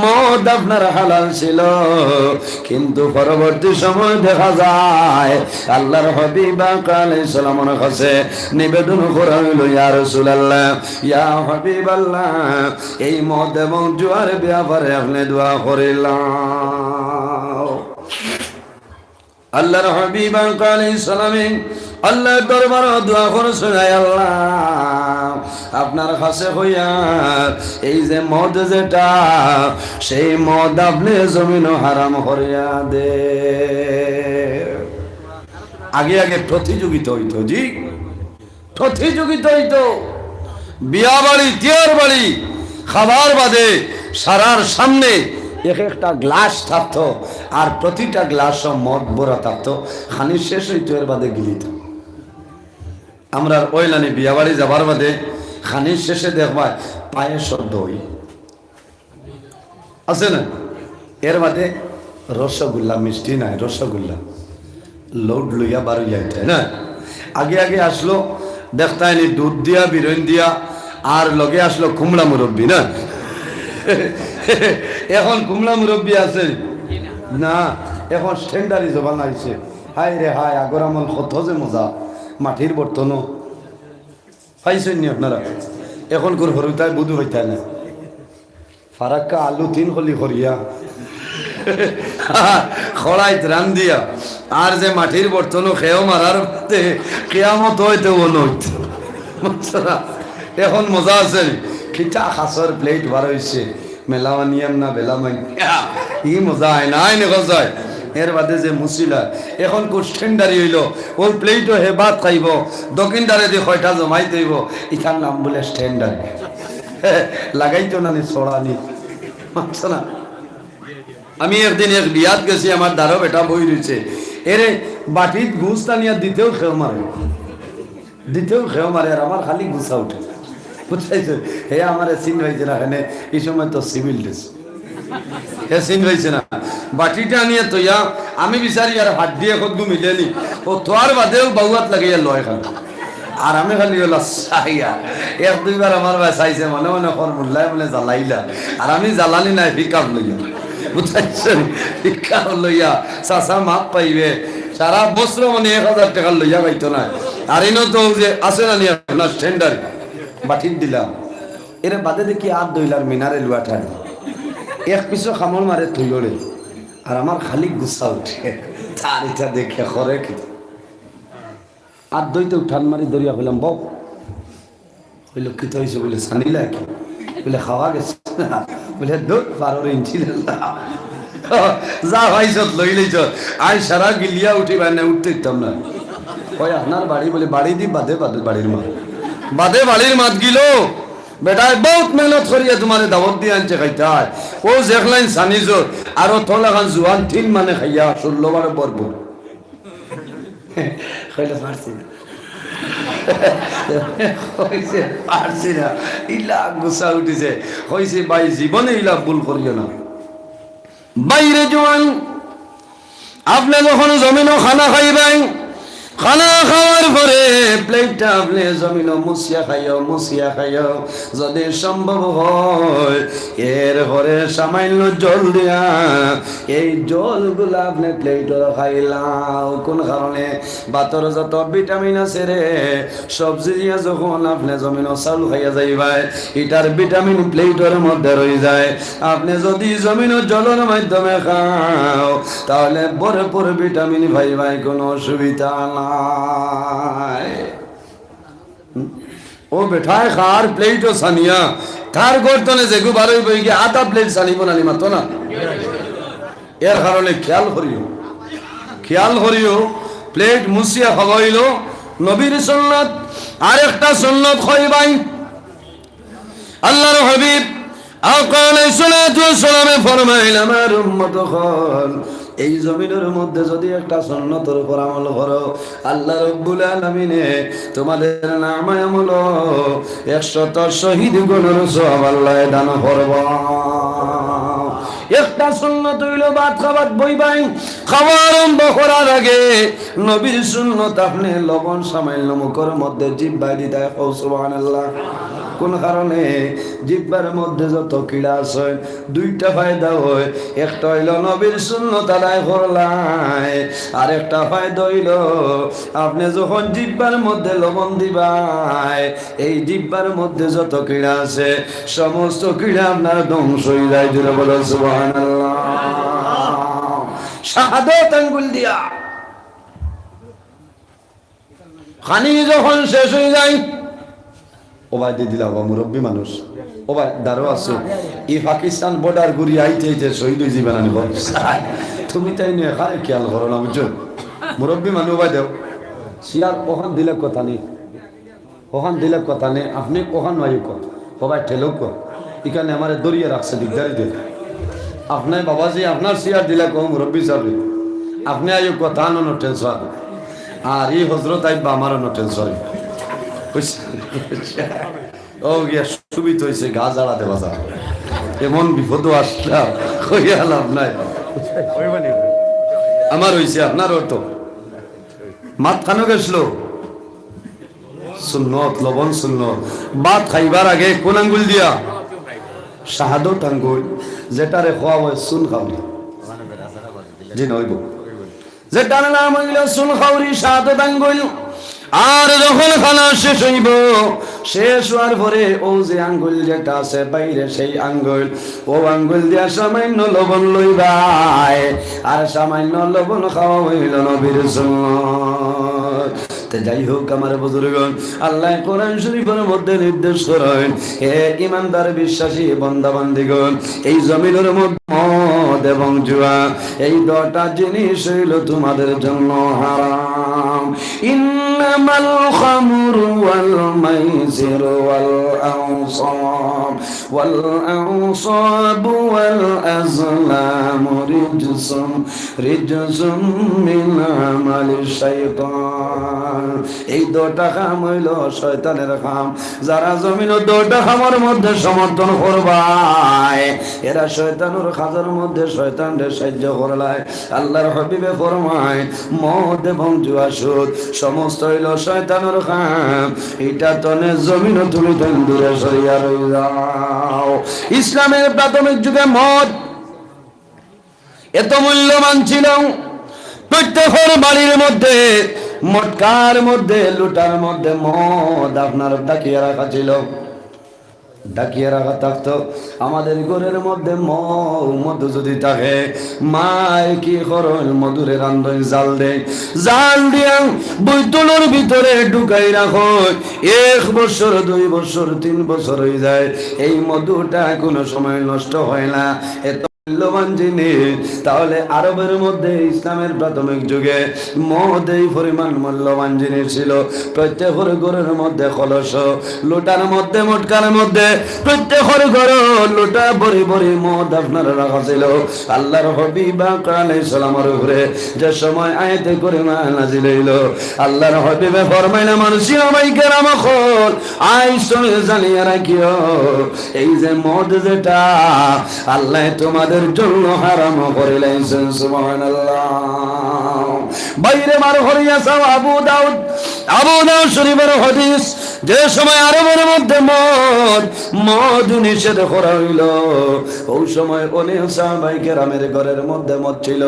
মদ আপনার হালাল ছিল, কিন্তু পরবর্তী সময় দেখা যায় আল্লাহর হাবিব আকা আলাইহিস সালামের কাছে নিবেদন করা হইল, ইয়া রাসূলুল্লাহ, ইয়া হাবিবাল্লাহ, এই মদ এবং জুয়ার ব্যাপারে আপনি দোয়া করিলাও। আল্লাহর হাবিব আকা আলাইহিস সালামে আল্লাহর দরবারো দোয়া করছইন, আয় আল্লাহ, আপনার কাছে কইয়ার এই যে মদ যেটা, সেই মদ আপনি জমিনো হারাম করিয়া দে। আগে আগে প্রতিযোগিতা হইতো, জি, প্রতিযোগিতা হইতো। বিয়া বাড়ি, তিয়ার বাড়ি, খাবার বাদে সারার সামনে এক একটা গ্লাস থাকতো, আর প্রতিটা গ্লাসও মদ ভরা থাকতো। খানি শেষ হইতো, এর বাদে গিলিত। আমরা ওইলানি বিয়া বাড়ি যাবার বাদে খানি শেষে দেখবায় পায়েসর দই। আছে না? এর বাদে রসগোল্লা, মিষ্টি নাই, রসগোল্লা। লোড লইয়া বারো যাইতে না। আগে আগে আসলো, দেখতায়নি দুধ দিয়া, বিরইন দিয়া, আর লগে আসলো কুমড়া মুরব্বি না। এখন কুমড়া মুরব্বি আছে না, এখন স্ট্যান্ডার্ডই জবান আইছে। হায় রে হায়, আগর আমল কত যে মজা, মাটির বর্তনও। পাইছইন নি আপনারা? এখন করে হরুতায় বুধু হইতায় না। ফারাক্কা আলু তিন কলি করিয়া, কড়াইত রান্দিয়া, আর যে মাটির বর্তনও খেয়েও মারার মধ্যে কিয়ামত হইতে ও নইত। বুঝছো না? এখন মজা আছে নি? কিতা খাসর প্লেট বার হইছে, মেলাওয়ানিয়াম না বেলামাইন? ই মজা হয় না, আইনে কথা হয়। এর বাদে যে মুছিলা, এখন খুব স্ট্যান্ডারি অইলো, অউ প্লেটো হে ভাত খাইবো, দক্ষিণদারেদি কয়টা জমাইতে অইবো, ইতার নাম বুলে স্ট্যান্ডারি। লাগাইতো না নি, ছড়ানি, মানছো না? আমি একদিন এক বিয়াত গেছি, আমার দারো বেটা বই রইছে, এরে বাটিত গুস্ত আনিয়া দিতেউ খেউ মারে, দিতেউ খেউ মারে, আর আমার খালি গুসা উঠে। বুঝাইছে? হে আমারে চিন পাইছে না, কেনে ই সময় তো সিভিল ড্রেস। হে চিন পাইছে না। বাটিটা আনিয়া থইয়া আমি বিচারি আর হাত দিয়া কতগু মিলেনি। অউ থওয়ার বাদেউ বাউয়াত লাগাইয়া লয় খান। আর আমি খালি অলা চাইয়া। এক দুইবার আমার বায় চাইছে, মনে মনে কর মুল্লায় বুলে জ্বালাইলা। আর আমি জ্বালানি নায়, পিকআপ লইয়া। বুঝাইছে? পিকআপ লইয়া, চাচা মাফ পাইবে। সারা বছর মানে এক হাজার টেকা লইয়া পাইতো না। আর ইনো তো অউ যে আছে না নি আপনার স্ট্যান্ডারি, বাটিত দিলাম। এরে বাদে দেখি আর দইলার মিনারেল ওয়াটার। এক পিছু কামড় মারে থইলে। আর আমার খালি গুসা উঠে। তার ইটা দেখে করে কি? আর দইতেউ টান মারি ধরিয়া কইলাম, "বউ।" কইলো, "কিতা অইছে?" বুলে, "ছানিলা কি?" বুলে, "খাওয়া গেছে না।" বুলে, "ধুর, পারর ইঞ্চি লেলা। যা পাইছত লই লইছত। আইজ সারা গিলিয়া উঠি, মানে উঠতে দিতাম না।" কই, "আপনার বাড়ি?" বুলে, "বাড়িদি বাদে বাদে বাড়ির মাত।" বাদে বাড়ির মাত গিলো। বেটায় বউত মেহনত করিয়া তুমারে দাওয়াত দিয়া আনছে খাইতায়। অউ দেখলাইন ছানিছত, আর অউ থলা খান জুয়ান তিন মানে খাইয়া ষোলো বারো ভরপুর। কইলে, "পারছি না।" কইছে, "পারছি না।" ইলা গুসা উঠিছে। কইছে, "ভাই, জীবনে ইলা ভুল করিও না।" বাইরে জুয়ান, আপনে যখন জমিনো খানা খাইবায়, খানা খাওয়ার পরে প্লেটটা আপনে জমিনো মুছিয়া খাইও, মুছিয়া খাইও। যদি সম্ভব হয়, এর পরে সামান্য জল দিয়া এই জলগুলা আপনে প্লেটর খাইলাও। কোন কারণে? ভাতর যত ভিটামিন আছে রে, সবজি দিয়া যখন আপনে জমিনো চাউল খাইয়া যাইবায়, ইটার ভিটামিন প্লেটর মধ্যে রই যায়। আপনে যদি জমিনো জলর মাধ্যমে খাও, তাহলে ভরপুর ভিটামিন পাইবায়, কোনো অসুবিধা নাই। হুম? অউ বেটায় খার প্লেটো ছানিয়া, তার গর্দনে যেগু বারইবো, ইগিয়ে আধা প্লেট ছানিবো না নি, মাতো না? এর কারণে খেয়াল করিও, খেয়াল করিও, প্লেট মুছিয়া খাওয়া অইলো নবীর সুন্নত। আরেকটা সুন্নত কই ভাই, আল্লাহর হাবিব আকা আলাইহিস সালাতু ওয়াস সালামে ফরমাইল, আমার উম্মত অকল, এই জমিনর মধ্যে যদি একটা সুন্নতর উপর আমল করো, আল্লাহ রাব্বুল আলামিনে তোমাদের নামায় আমলো একশত শহীদ গুণর সওয়াব আল্লায় দান করবা। একটা সুন্নত অইলো ভাত খাবার বইবাই, খাওয়া আরম্ভ করার আগে নবীর সুন্নত, আপনে লবণ সামান্য মুখর মধ্যে জিহ্বায় দিতায়, কও সুবহানাল্লাহ। কোন কারণে? জিহ্বার মধ্যে যত কিড়া আছে, দুইটা ফায়দা হয়। একটা অইলো নবীর সুন্নত আদায় করলায়, আর একটা ফায়দা অইলো আপনে যখন জিহ্বার মধ্যে লবণ দিবায়, এই জিহ্বার মধ্যে যত কিড়া আছে, সমস্ত কিড়া আপনার ধ্বংস অই যায়। জোরে বলো সুবহানাল্লাহ। শাহাদত আঙ্গুল দিয়া। খানি যখন শেষ অই যায়, ও ভাই দি দিলা, ও মুরব্বী মানুষ, ও ভাই দাঁড়ো আছো, ই পাকিস্তান বর্ডার ঘুরি আইতে আইতে শহীদ অই যিবা না নি? তুমি তাইন এখানে খেয়াল করো না, বুঝছো? মুরব্বী মানুষ, ও ভাই দেও, চেয়ার অখান দিলে কথা নি, অখান দিলে কথা নি, আপনে অখান আইউক্কা, ও ভাই ঠেলউক্কা, ইখানে আমারে ধরিয়া রাখছে, দিগদারি দে। আপনে বাবাজি, আপনার চেয়ার দিলা কও মুরব্বী সাবে, আপনে আইউক্কা, তান অনো ট্রান্সফার। আর ই হজরত আইবা, আমার অনো ট্রান্সফার। বুঝছো? ও গিয়া সুবিধা অইছে, গা ঝাড়া দেওয়া যায়। এমন বিপদও আসলাম, কইয়া লাভ নাই। আমার অইছে, আপনার অইতো। মাত কানো গেছলো? সুন্নত, লবণ সুন্নত। ভাত খাইবার আগে কোন আঙ্গুল দিয়া? শাহাদত আঙ্গুল, যেটারে কওয়া হয় চুন খাউরি। জি না, অইবো। যেটার নাম অইলো চুন খাউরি, শাহাদত আঙ্গুল। আর যখন খানা শেষ অইবো, শেষ অওয়ার পরে অউ যে আঙ্গুল যেটা আছে বাইরে, সেই আঙ্গুল, অউ আঙ্গুল দিয়া সামান্য লবণ লইবায়, আর সামান্য লবণ খাওয়া অইলো নবীর সুন্নত। তে যাই হোক, আমার বুজুর্গণ, আল্লায় কোরআন শরীফর মধ্যে নির্দেশ করইন, হে ইমানদার বিশ্বাসী বান্দা বান্দিগণ, এই জমিনর মধ্যে মদ এবং জুয়া, এই দুইটা জিনিস হইল তোমাদের জন্য হারাম। ইন্নামাল খামরু ওয়াল মাইসিরু ওয়াল আনসাব ওয়াল আনসাবু ওয়াল আজলামু রিজসুম, রিজসুম মিন আমালিশ শাইতান। এই দুইটা কাম হইল শয়তানের কাম। যারা জমিনো দুইটা কামর মধ্যে সমর্থন করবায়, এরা শয়তানর কাজর মধ্যে শয়তানরে সাহায্য করলায়। আল্লাহর হাবিবে ফরমায়, মদ এবং জুয়া সুদ সমস্ত হইল শয়তানর কাম। ইটা তনে জমিনো তুমি তনে দূরে সরিয়া রই যাও। ইসলামের প্রাথমিক যুগে মদ এত মূল্যবান ছিল, প্রত্যেকের বাড়ির মধ্যে, মটকার মধ্যে, লোটার মধ্যে মদ আপনার ঢাকিয়া রাখা ছিল, ঢাকিয়া রাখা থাকতো। আমাদের ঘরের মধ্যে মৌ মধু যদি থাকে, মায় কি করইন, মধুরে রান্ধইন, জাল দেইন, জাল দিয়া বোতলর ভিতরে ঢুকাই রাখইন। এক বছর, দুই বছর, তিন বছর হয়ে যায়, এই মধুটা কোনো সময় নষ্ট হয় না। এত মূল্যবান জিনিস। তাহলে আরবের মধ্যে ইসলামের প্রাথমিক যুগে মদ এই পরিমাণ মূল্যবান জিনিস ছিল। প্রত্যেকের ঘরের মধ্যে কলস, লোটার মধ্যে, মটকার মধ্যে, প্রত্যেকের ঘরে লোটা ভরি ভরি মদ আপনার রাখা ছিল। আল্লাহর হাবিব আকা আলাইহিস সালামের উপরে যে সময় আয়াতে করিমা নাজিল হইল, আল্লাহর হাবিবে ফরমাইলা, মানুষ, ভাই কেরাম অকল, আইজ তুমি জানিয়া রাখিও, এই যে মদ যেটা, আল্লাহ তোমাদের জন্য হারাম করিলাইছেন। সুবহানাল্লাহ। বাইরে বার করিয়া চাও, আবু দাউদ, আবু দাউদ শরীফের হাদিস, যে সময় আরবের মধ্যে মদ, মদ নিষেধ করা হইল, ওই সময় অনেক সাহাবাই কেরামের ঘরের মধ্যে মদ ছিল,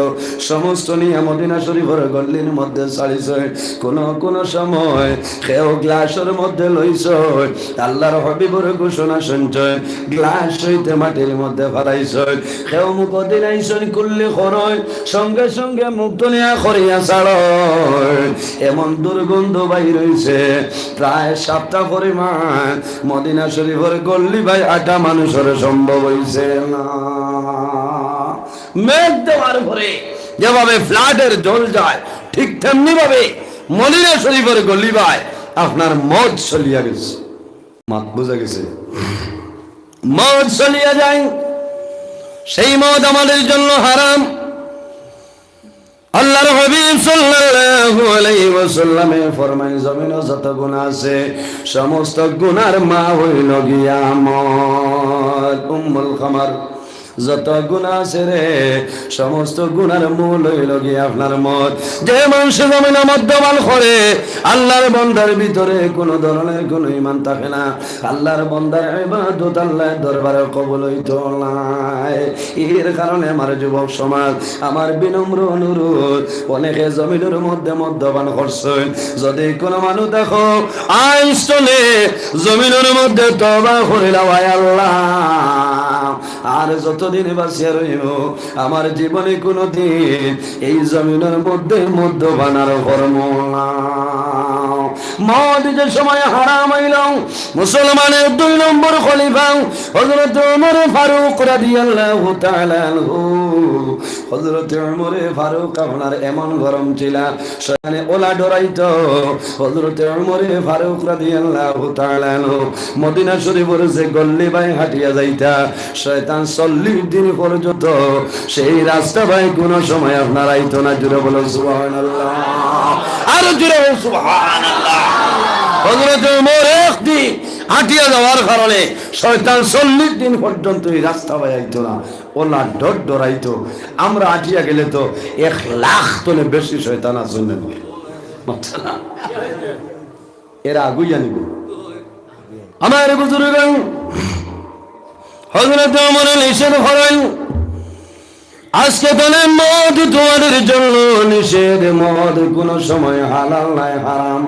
সমস্ত নিয়া মদিনা শরীফের গল্লির মধ্যে ছাড়িছে। কোনো কোনো সময় কেউ গ্লাসের মধ্যে লইছে, আল্লাহর হাবিবর ঘোষণা শুনছে, গ্লাস হইতে মাটির মধ্যে ফালাইছে। কেউ মুখ দিলাইছে, কুল্লি করইন, সঙ্গে সঙ্গে মুখ তুলিয়া করিয়া ছাড়ইন। এমন দুর্গন্ধ বাইর হইছে, প্রায় সাতটা পরিমাণ মদিনা শরীফের গল্লি বায় আটা মানুষের সম্ভব হইছে না। মেঘ দেওয়ার পরে যেভাবে ফ্লাডের জল যায়, ঠিক তেমনি ভাবে মদিনা শরীফের গল্লি বায় আপনার মদ চলিয়া গেছে। মাত বুঝা গেছে? মদ চলিয়া যায়, সেই মদ আমাদের জন্য হারাম। আল্লাহর হাবিব সাল্লাল্লাহু আলাইহি ওয়াসাল্লামে ফরমায়, জমিনো যত গুনাহ আছে, সমস্ত গুনার মা হইল গিয়া মদ, উম্মুল খামার। যত গুনাহ আছে রে, সমস্ত গুনার মূল হইল গিয়া আপনার মদ। যে মানুষে জমিনো মদ্যপান করে, আল্লাহর বন্দার ভিতরে কোনো ধরনের কোনো ঈমান থাকে না। আল্লাহর বন্দার ইবাদত আল্লাহর দরবারে কবুল হইতো নায়। এর কারণে আমার যুবক সমাজ, আমার বিনম্র অনুরোধ, অনেকে জমিনের মধ্যে মদ্যপান করছেন, যদি কোনো মানুষ দেখো, আইজ তনে জমিনের মধ্যে তওবা করিলাও, আয় আল্লাহ, আর যতদিন বাঁচিয়া রইব, আমার জীবনে কোনো দিন এই জমিনের মধ্যে মদ্যপান আর করব না। মদ যে সময় হারাম হইল, মুসলমানের দুই নম্বর খলিফা হযরত ওমর ফারুক রাদিয়াল্লাহু তাআলা আনহু, হযরত ওমর ফারুক আপনার এমন গরম ছিলা, শয়তানে ওলা ডরাইতো। হযরত ওমর ফারুক রাদিয়াল্লাহু তাআলা আনহু মদিনা শরীফের যে গল্লি বায় হাঁটিয়া যাইতা, শয়তান চল্লিশ দিন পর্যন্ত সেই রাস্তা বায় কোনো সময় আপনার আইতো না। জোরে বলো সুবহানাল্লাহ, আরো জোরে বলো সুবহানাল্লাহ। হযরত ওমর একদিন হাঁটিয়া যাওয়ার কারণে শয়তান চল্লিশ দিন পর্যন্ত এই রাস্তা বায় আইতো না, ওলা ডর ডরাইতো। আমরা হাঁটিয়া গেলে তো এক লাখ তনে বেশি শয়তান আছে না? এরা আগুইয়া নিব। আমার বুজুর্গ, হযরত ওমর নিষেধ করেন, আজকে তনে মদ তোমাদের জন্য নিষেধ, মদ কোনো সময় হালাল নায়, হারাম।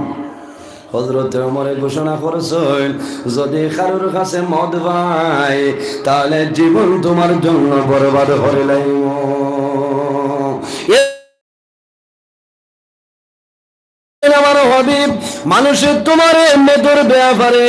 হযরত ওমরে ঘোষণা করছেন, যদি কারোর কাছে মদ পাই, তাহলে জীবন তোমার জন্য বরবাদ করিলাইব। আমার হাবিব, মানুষে তোমারে মদর ব্যাপারে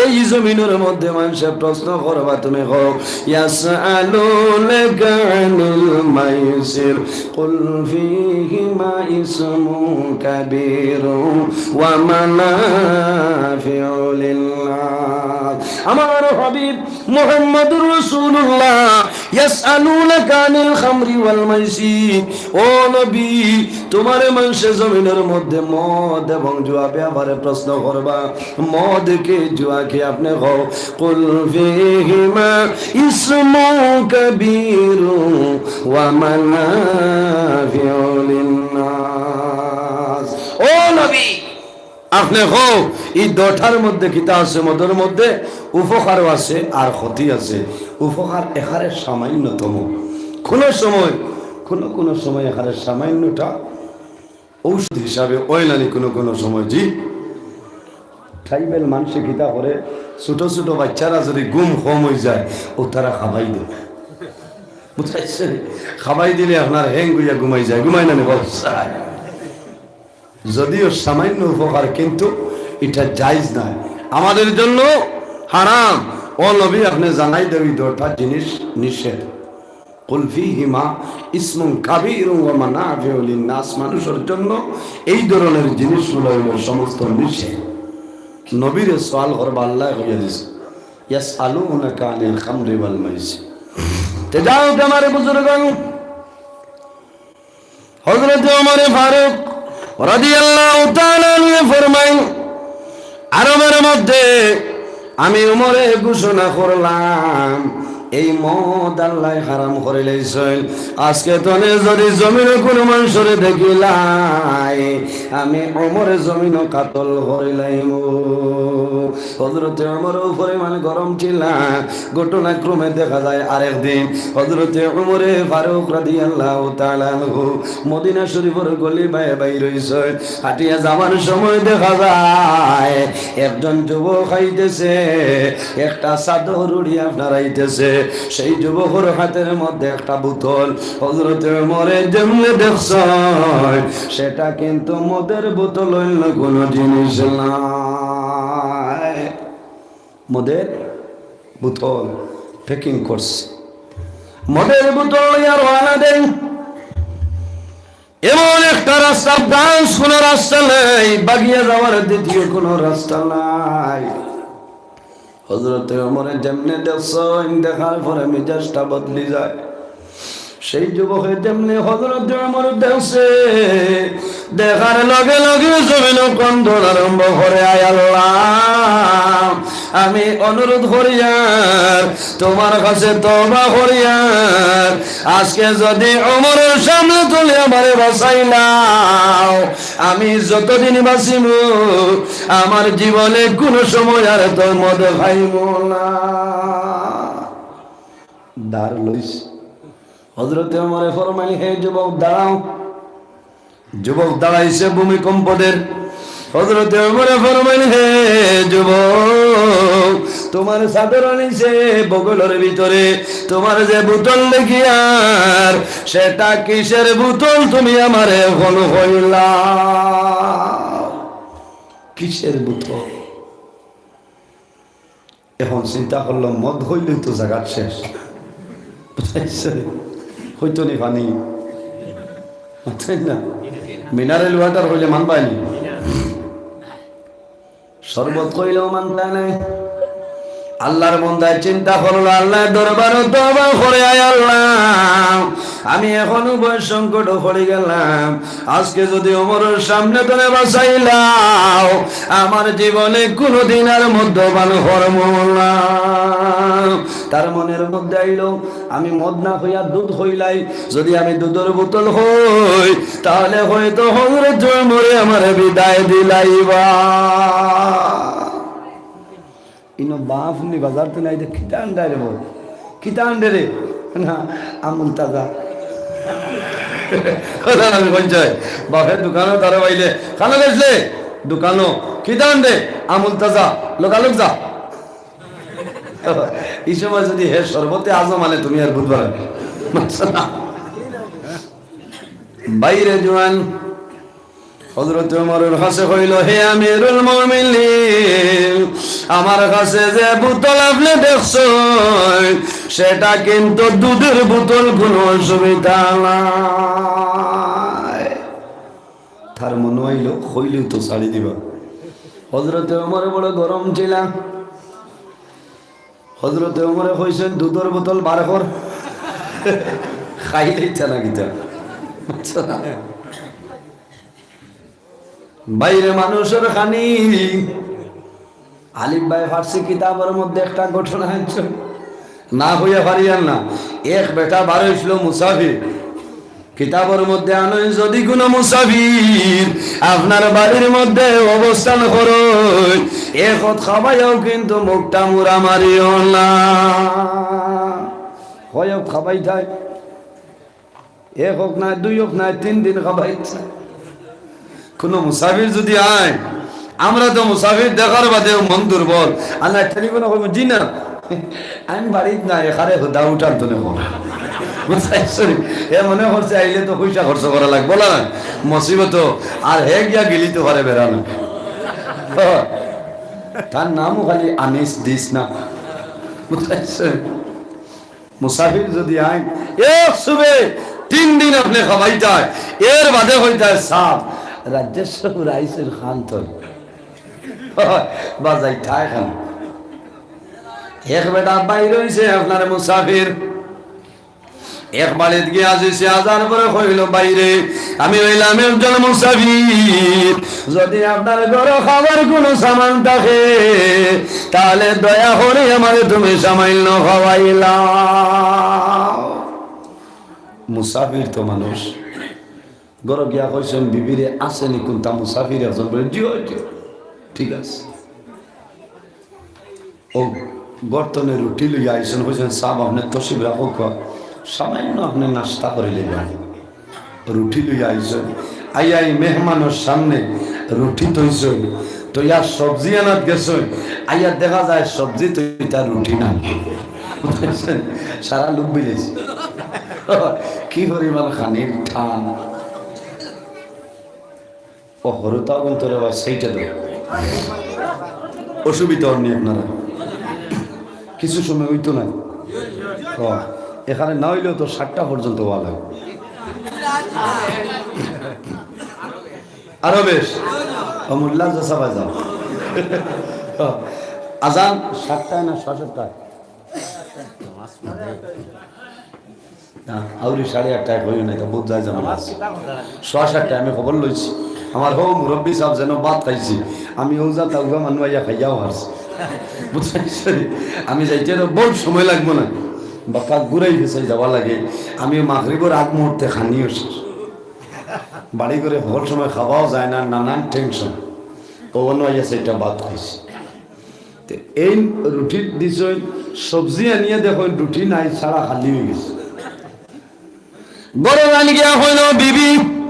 এই জমিনর মধ্যে মানুষে প্রশ্ন করবা, তুমি কও, ইয়াসআলুনাকা আনিল মাইসির, কুল ফীহিমা ইসমুন কাবীরুন ওয়া মানাফিউ লিন-নাস। আমার হাবিব মুহাম্মাদুর রাসূলুল্লাহ, ইয়াসআলুনাকা আনিল খামরি ওয়াল মাইসির। ও নবী, তোমারে মানুষে জমিনর মধ্যে মদ এবং জুয়া ব্যাপারে প্রশ্ন করবা। মদ কি, জুয়া কি? আপনে কও, কুল ফীহিমা ইসমুন কাবীরুন ওয়া মানাফিউ লিন-নাস। ও নবী, আপনে কও, ই দুটার মধ্যে কিতা আছে? মদর মধ্যে উপকারও আছে আর ক্ষতি আছে। উপকার এখানে সামান্যতম, কোনো সময়, কোনো কোনো সময় এখানে সামান্যটা ঔষধ হিসাবে অয় নানি কোনো কোনো সময়। জি, ট্রাইবাল মানুষে কিতা করে, ছোট ছোট বাচ্চারা যদি ঘুম কম অই যায়, ও তারা খাবাই দেয়, বুঝাইছে? খাবাই দিলে আপনার হ্যাং অইয়া ঘুমাই যায়, ঘুমাই নানি? বলছে, যদিও সামান্য উপকার, কিন্তু এটা জায়েজ নয়, আমাদের জন্য হারাম। ও নবী, আপনে জানাই দেও, এই দুটা জিনিস নিষেধ। কুল ফীহিমা ইসমুন কাবীরুন ওয়া মানাফিউ লিন-নাস, মানুষের জন্য এই ধরনের জিনিসগুলো হইল সমস্ত নিষেধ। নবীরে সওয়াল করবা, আল্লায় কইয়া দিছে, ইয়াসআলুনাকা আনিল খামরি ওয়াল মাইসির। তে যাও, আমার বুজুর্গান, হযরত ওমরে ফারুক রাদিয়াল্লাহু তাআলা আনহু ফরমাইন, আরবের মধ্যে আমি ওমরে ঘোষণা করলাম, এই মদ আল্লায় হারাম করিলাইছইন। আজকে তনে যদি জমিনো কোনো মানুষরে দেখিলাই, আমি ওমরে জমিনো কাতল করিলাইমু। হযরতে ওমরও পরিমাণ গরম ছিলা। ঘটনাক্রমে দেখা যায় আরেক দিন হযরতে ওমরে ফারুক রাদিয়াল্লাহু তাআলা আনহু মদিনা শরীফর গলি বায় বাইর অইছইন। হাঁটিয়া যাওয়ার সময় দেখা যায় একজন যুবক আইতেছে, একটা চাদর উড়িয়া আপনার আইতেছে। সেই যুবকর হাতের মধ্যে একটা বোতল। হযরতে ওমরে যেমনে দেখছইন, সেটা কিন্তু মদের বোতল, অন্য কোনো জিনিস নায়। মদের বোতল প্যাকিং করছে, মদের বোতল লইয়া রওয়ানা দেন। এমন একটা রাস্তা, ব্রাঞ্চ কোনো রাস্তা নাই, বাগিয়া যাওয়ার দ্বিতীয় কোনো রাস্তা নাই। হযরতে ওমরে যেমনে দেখছইন, দেখার পরে মেজাজটা বদলি যায়। সেই যুবকে যেমনে হযরতে ওমর দেখছে, দেখার লগে লগে জমিনো কান্দন আরম্ভ করে, আয় আল্লাহ, আমি অনুরোধ করিয়ার, তোমার কাছে তওবা করিয়ার, আজকে যদি ওমরের সামনে তনে আমারে বাঁচাইলাও, আমি যতদিন বাঁচিমু, আমার জীবনে কোনো সময় আর তো মদ খাইমু না। দাঁড় লইস। হযরতে ওমরে ফরমাইন, হে যুবক, দাঁড়াও। যুবক দাঁড়াইছে ভূমিকম্প দের। হযরতে ওমরে ফরমাইন, হে যুবক, তোমার চাদর নিচে বগলর ভিতরে তোমার যে বোতল দেখিয়ার, সেটা কিসের বোতল তুমি আমারে এখন কইলাও? কিসের বোতল? এখন চিন্তা করলো, মদ হইলেই তো জাগাত শেষ। বুঝাইছে? হইতো নি পানি? বুঝছেন না? মিনারেল ওয়াটার হইলে মানবায়নি। শরবত কইলেও মানতা নাই। আল্লাহর বন্দায় চিন্তা করলো, আল্লাহর দরবারো তওবা করে, আয় আল্লাহ, আমি এখন উভয় সংকট পড়ি গেলাম। আজকে যদি ওমরের সামনে তনে বাঁচাইলাও, আমার জীবনে কোনোদিন আর মদ্যপান করমু না। তার মনের মধ্যে আইলো, আমি মদ না হইয়া দুধ হইলাই, যদি আমি দুধের বোতল হই, তাহলে হয়তো হযরত ওমরে আমারে বিদায় দিলাইবা। ইনো বাফ নি বাজার তো নাই, কিতা আনডে রে বল, কিতা আনডে রে? না, আমুল তাজা। কথা আমি কইন চাই, বাফের দোকানো তারা বাইলে, কানো গেছলে? দোকানো। কিতা আনডে? আমুল তাজা। লোকালোক যা। এই সময় যদি হে শরবতে আজম আনে, তুমি আর বুঝবা না। বাইরে জোয়ান, হযরত ওমরের কাছে কইল, "হে আমিরুল মুমিনিন, আমার কাছে যে বোতল আপনে দেখছইন, সেটা কিন্তু দুধের বোতল, কোনো অসুবিধা নাই।" তার মনো অইল, কইলেউ তো ছাড়ি দিবা। হযরত ওমর বড় গরম ছিলা। হযরত ওমরে কইছইন, "দুধর বোতল বার কর।" খাইলেই তা না কিতা। বুঝছো না? বাইরে মানুষর খানি। আলিফ ভাই ফার্সি কিতাবর মধ্যে একটা ঘটনা আছে, না কইয়া পারিয়ার না। এক বেটা বার অইছিল মুসাফির, কিতাবর মধ্যে আনইন, যদি কোনো মুসাফির আপনার বাড়ির মধ্যে অবস্থান করইন, এক অক্ত খাবাইয়াও কিন্তু মুখটা মুড়া মারিও না। কয় অক্ত খাবাইতায়? এক অক্ত নায়, দুই অক্ত নায়, তিন দিন খাবাইতায়। কোনো মুসাফির যদি আয়, আমরা তো মুসাফির দেখার বাদেও মন দুর্বল। আর না, টেলিফোনে কইব, "জি না, আমি বাড়িত নাই, এখানে হুদা উঠান তো নেব।" বুঝছইন? এ মনে করছে আইলে তো পয়সা খরচ করা লাগবো না, মুসিবত, আর হে গিয়া গিলি তো পারে বেড়ানো। তার নামও খালি আনিস দিস না। বুঝছইন? মুসাফির যদি আইন, এক সুবে তিন দিন আপনে খাবাইতায়, এর বাদে কইতায়, "সাব, রাজ্যেশ্বর আইছইন খান তোর।" বাজাইতায় খান। এক বেটা বাইর অইছে আপনার মুসাফির, এক বাড়িত গিয়া হাজির অইছে, আজার পরে কইল, "বাইরে, আমি অইলাম একজন মুসাফির, যদি আপনার ঘরো খাবার কোনো সামান থাকে, তাহলে দয়া করি আমারে তুমি সামান্য খাওয়াইলাও।" মুসাফির তো মানুষ, ঘরো গিয়া কইছইন, "বিবিরে, আছেনি কোনটা মুসাফির একজন?" বলে, "জি অয়, জি অয়, ঠিক আছে।" ও ঘর তনে রুটি লইয়া আইছইন, কইছইন, "সাব, আপনে তশরিফ রাখউক্কা, সামান্য আপনে নাস্তা করি লইবা।" রুটি লইয়া আইছইন, আইয়া এই মেহমানর সামনে রুটি থইছইন, থইয়া সবজি আনাত গেছইন, আইয়া দেখা যায় সবজি থইতা রুটি নাই। সারা লোক বুঝেছে কি পরিমাণ খানির টান। ও হরুতা অগুন তোরে ভাই সেইটা দেব, অসুবিধা অর নি আপনারা, কিছু সময় অইতো না। ও, এখানে না অইলেও তো সাতটা পর্যন্ত অওয়া লাগে। আরো বেশ। ও মোল্লা জোসা বাজাও। ও, আজান সাতটায় না সাড়ে সাতটায়? না, আউরি সাড়ে আটটায় কইও না, এটা বোধ যায় যাবে না। সোয়া সাতটায় আমি খবর লইছি। আমার হউ মুরব্বি সাব যেন ভাত খাইছি, আমি অউ যা তাউগা মানু আইয়া খাইয়াও হারছি। বুঝছইন? আমি যাইতে তো বহুত সময় লাগবো না, বাক্কা ঘুরাই ফিছাই যাওয়া লাগে। আমি মাগরিবর আগ মুহূর্তে খানিও শেষ। বাড়ি ঘরে হকল সময় খাওয়াও যায় না, নানান টেনশন। ও অনো আইয়া চাইরটা ভাত খাইছি। তে এইন রুটি দিছইন, সবজি আনিয়া দেখইন রুটি নাই, ছাড়া খালি অইগেছে। ঘরো যাইন গিয়া কইন, "বিবি,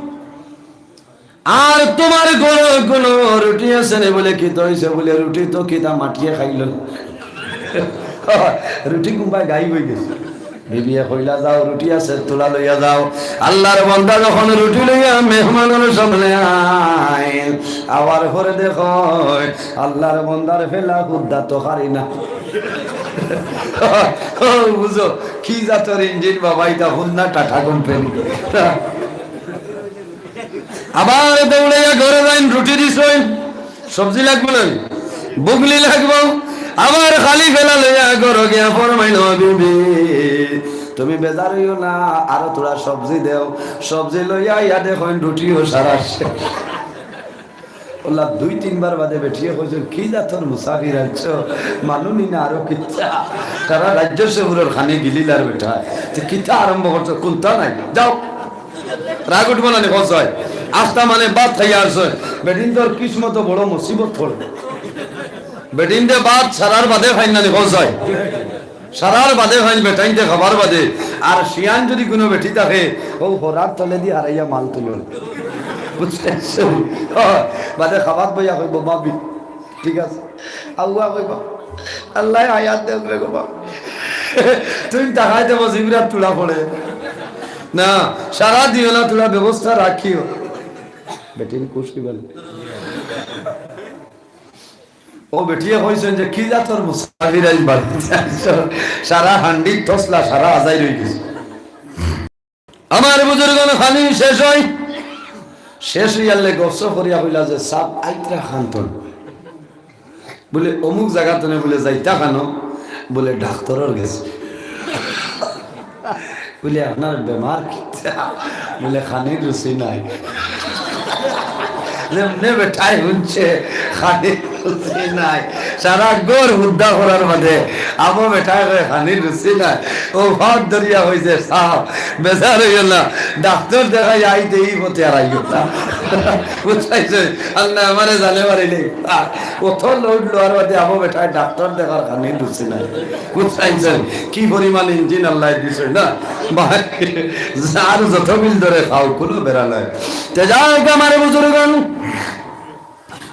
আর তুমার ঘরো কুনু রুটি আছে নি?" বলে, "কিতা অইছে?" বলে, "রুটি তো কিতা মাটিয়ে খাইলো।" রুটি কুনবায় গাইব অইগেছে। বিবিয়ে কইলা, "যাও, রুটি আছে, তুলা লইয়া যাও।" আল্লার বন্দা যখন রুটি লইয়া মেহমানর সামনে আইল, আওয়ার পরে দেখইন, আল্লার বন্দার ফেলা হুদ্দা তরকারি না। ও, বুঝো, কি জাতর ইঞ্জিন বাবা, ইটা হুন্ডা টাটা কোম্পানি। আবার দৌড়াইয়া ঘরো যাইন, রুটি দিছইন, সবজি লাগবো না, বুগলি লাগবো। আবার খালি ফেলা লইয়া ঘরো গিয়া ফরমাইন, "ও বিবি, তুমি বেজার অইও না, আরো থুড়া সবজি দেও।" সবজি লইয়া আইয়া দেখইন রুটিও সারা শেষ। অলা দুই তিনবার বাদে বেটিয়ে কইছইন, "কি জাতর মুসাফির আনছো? মানু নি না আরো কিতা?" সারা রাজ্য শহরর খানি গিলিলার বেটা। তে কিতা আরম্ভ করছো? কুন্তা নাই, যাও। রাগ উঠবো না নি কওছাই? আস্তা মানে ভাত খাইয়া আরছইন। বেটিন্তর কিসমতো বড় মুসিবত পড়ে। বেটিন্তে ভাত সারার বাদে খাইন না নি কওছাই? সারার বাদে খাইন বেটাইন্তে খাবার বাদে। আর শিয়ান যুদি কুনু বেটি থাকে, অউ হরার তলেদি হারাইয়া মাল তুলইন। বুঝছইন? বাদে খাবাত বইয়া কইবো, "ভাবি, ঠিক আছে।" আউয়া কইবো, "আল্লায় হায়াত দেউক রে গো বাপ।" তুইন তাকাইতে বসি বিরাট তুলা পড়ে। না, সারা দিও না, তুলা ব্যবস্থা রাখিও। বেটিন খুশি বলে। ও বেটিয়ে কইছইন যে, "কি জাতর মুসাফির আইজ বাড়িত আইছো? সারা হান্ডি তসলা, সারা আজাই রই গেছে।" আমার বুজুর্গন খানি শেষ অয়, শেষ অইয়ারলে গফসফ করিয়া কইলা যে, "সাব আইতরা খান্তন।" বলে, "অমুক জাগাত নে বলে যাইতা খানো?" বলে, "ডাক্তরর গেছে।" বলে, "আপনার বেমার কিতা?" বলে, "খানির রুচি নাই।" যেমনে বেটায় হুনছে, খানির রুচি নাই, সারা ঘর হুদ্দা করার বাদে আবো বেটায় কয়, "খানির রুচি নাই।" ও ফাঁদ ধরিয়া কইছে, "সাব, বেজার অইও না, ডাক্তর দেখাই আইতে এই পথে আর আইও না।" বুঝাইছে, আল্লাহ আমারে জানে মারিলে। আর অত লোড লওয়ার বাদে আবো বেটায় ডাক্তর দেখার খানির রুচি নাই। বুঝাইছে, কি পরিমাণ ইঞ্জিন আল্লাহ দিছে না? বা-, যার যত বিল ধরে খাও, কোনো বেড়া নাই। তে যাক আমার বুজুর্গন,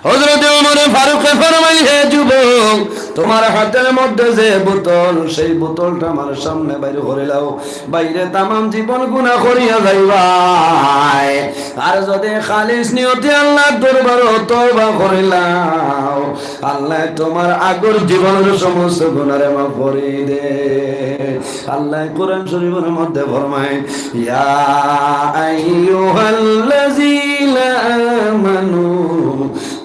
হযরত ওমর ফারুকে ফরমাইল, "হে যুবক, তোমার হাতের মধ্যে যে বোতল, সেই বোতলটা আমার সামনে বাইর করিলাও, বাইরে তামাম জীবন গুনাহ করিয়া যাইবায়। আর যদি খালিস নিয়তে আল্লাহর দরবারো তওবা করিলাও, আল্লাহ তোমার আগর জীবনের সমস্ত গুনারে মাফ করি দে।" আল্লাহ কোরআন শরীফের মধ্যে ফরমায়, "ইয়া আইয়ুহাল্লাযীনা আমানু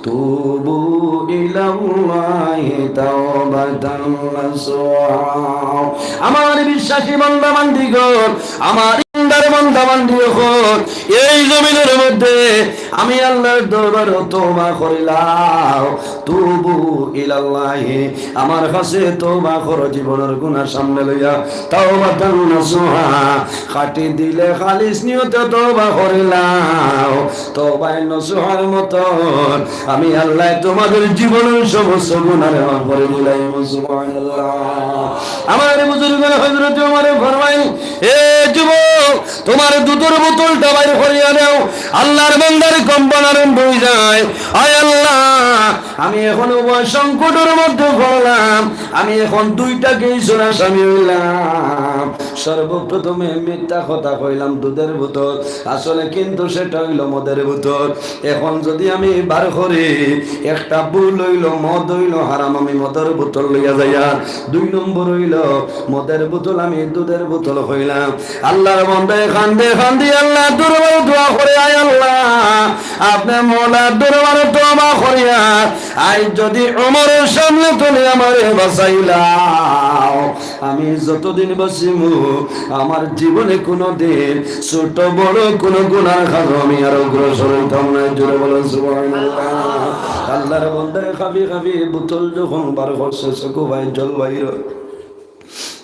তুবু ইলাল্লাহি তাওবাতান নাসুহা।" আমার বিশ্বাসী বান্দা বান্দিগণ, আমার ইমানদার বান্দা বান্দি অকল, এই জমিনের মধ্যে আমি আল্লাহর দরবারো তওবা করিলাও। তুবু ইলাল্লাহি, আমার কাছে তওবা করো, জীবনের গুনাহ সামনে লইয়া। তাওবাতান নাসুহা, খাঁটি দিলে খালিস নিয়তে তওবা করিলাও। তওবায়ে নসুহার মতন আমি আল্লাহ তোমাদের জীবনের সমস্ত গুনাহ মাফ করি দিলাম। সুবহানাল্লাহ। আমার বুজুর্গ হযরত ওমরে ফরমাইল, "এ যুবক, তোমার দুধর বোতলটা বাইর করিয়া দেও।" আল্লাহর বান্দার কম্পন আরম্ভ অই যায়। আয় আল্লাহ, আমি এখন বড় সংকটর মধ্যে পড়লাম, আমি এখন দুইটা কেইসর আসামি অইলাম। সর্বপ্রথমে মিথ্যা কথা কইলাম দুধর বোতল, আসলে কিন্তু সেটা অইলো মদের বোতল। এখন যদি আমি বার করি, একটা ভুল অইলো, মদ অইলো হারাম, আমি মদের বোতল লইয়া যাইয়ার। দুই নম্বর অইলো, মদের বোতল আমি দুধর বোতল কইলাম। আল্লাহর বান্দায় কান্দে কান্দে আল্লাহর দরবারো দোয়া করে, "আয় আল্লাহ, আপনে মওলার দরবারো তওবা করিয়া, আইজ যদি ওমরের সামনে তুমি আমারে বাঁচাইলাও, আমি যতদিন বাঁচিমু, আমার জীবনে কুনুদিন ছোট বড় কুনু গুনার কাজো আমি আর অগ্রসর অইতাম না।" জোরে বলো, "সুবহানাল্লাহ।" আল্লাহর বান্দায় কাঁপি কাঁপি বোতল যখন বার করছে, চকু বায় জল বাইর।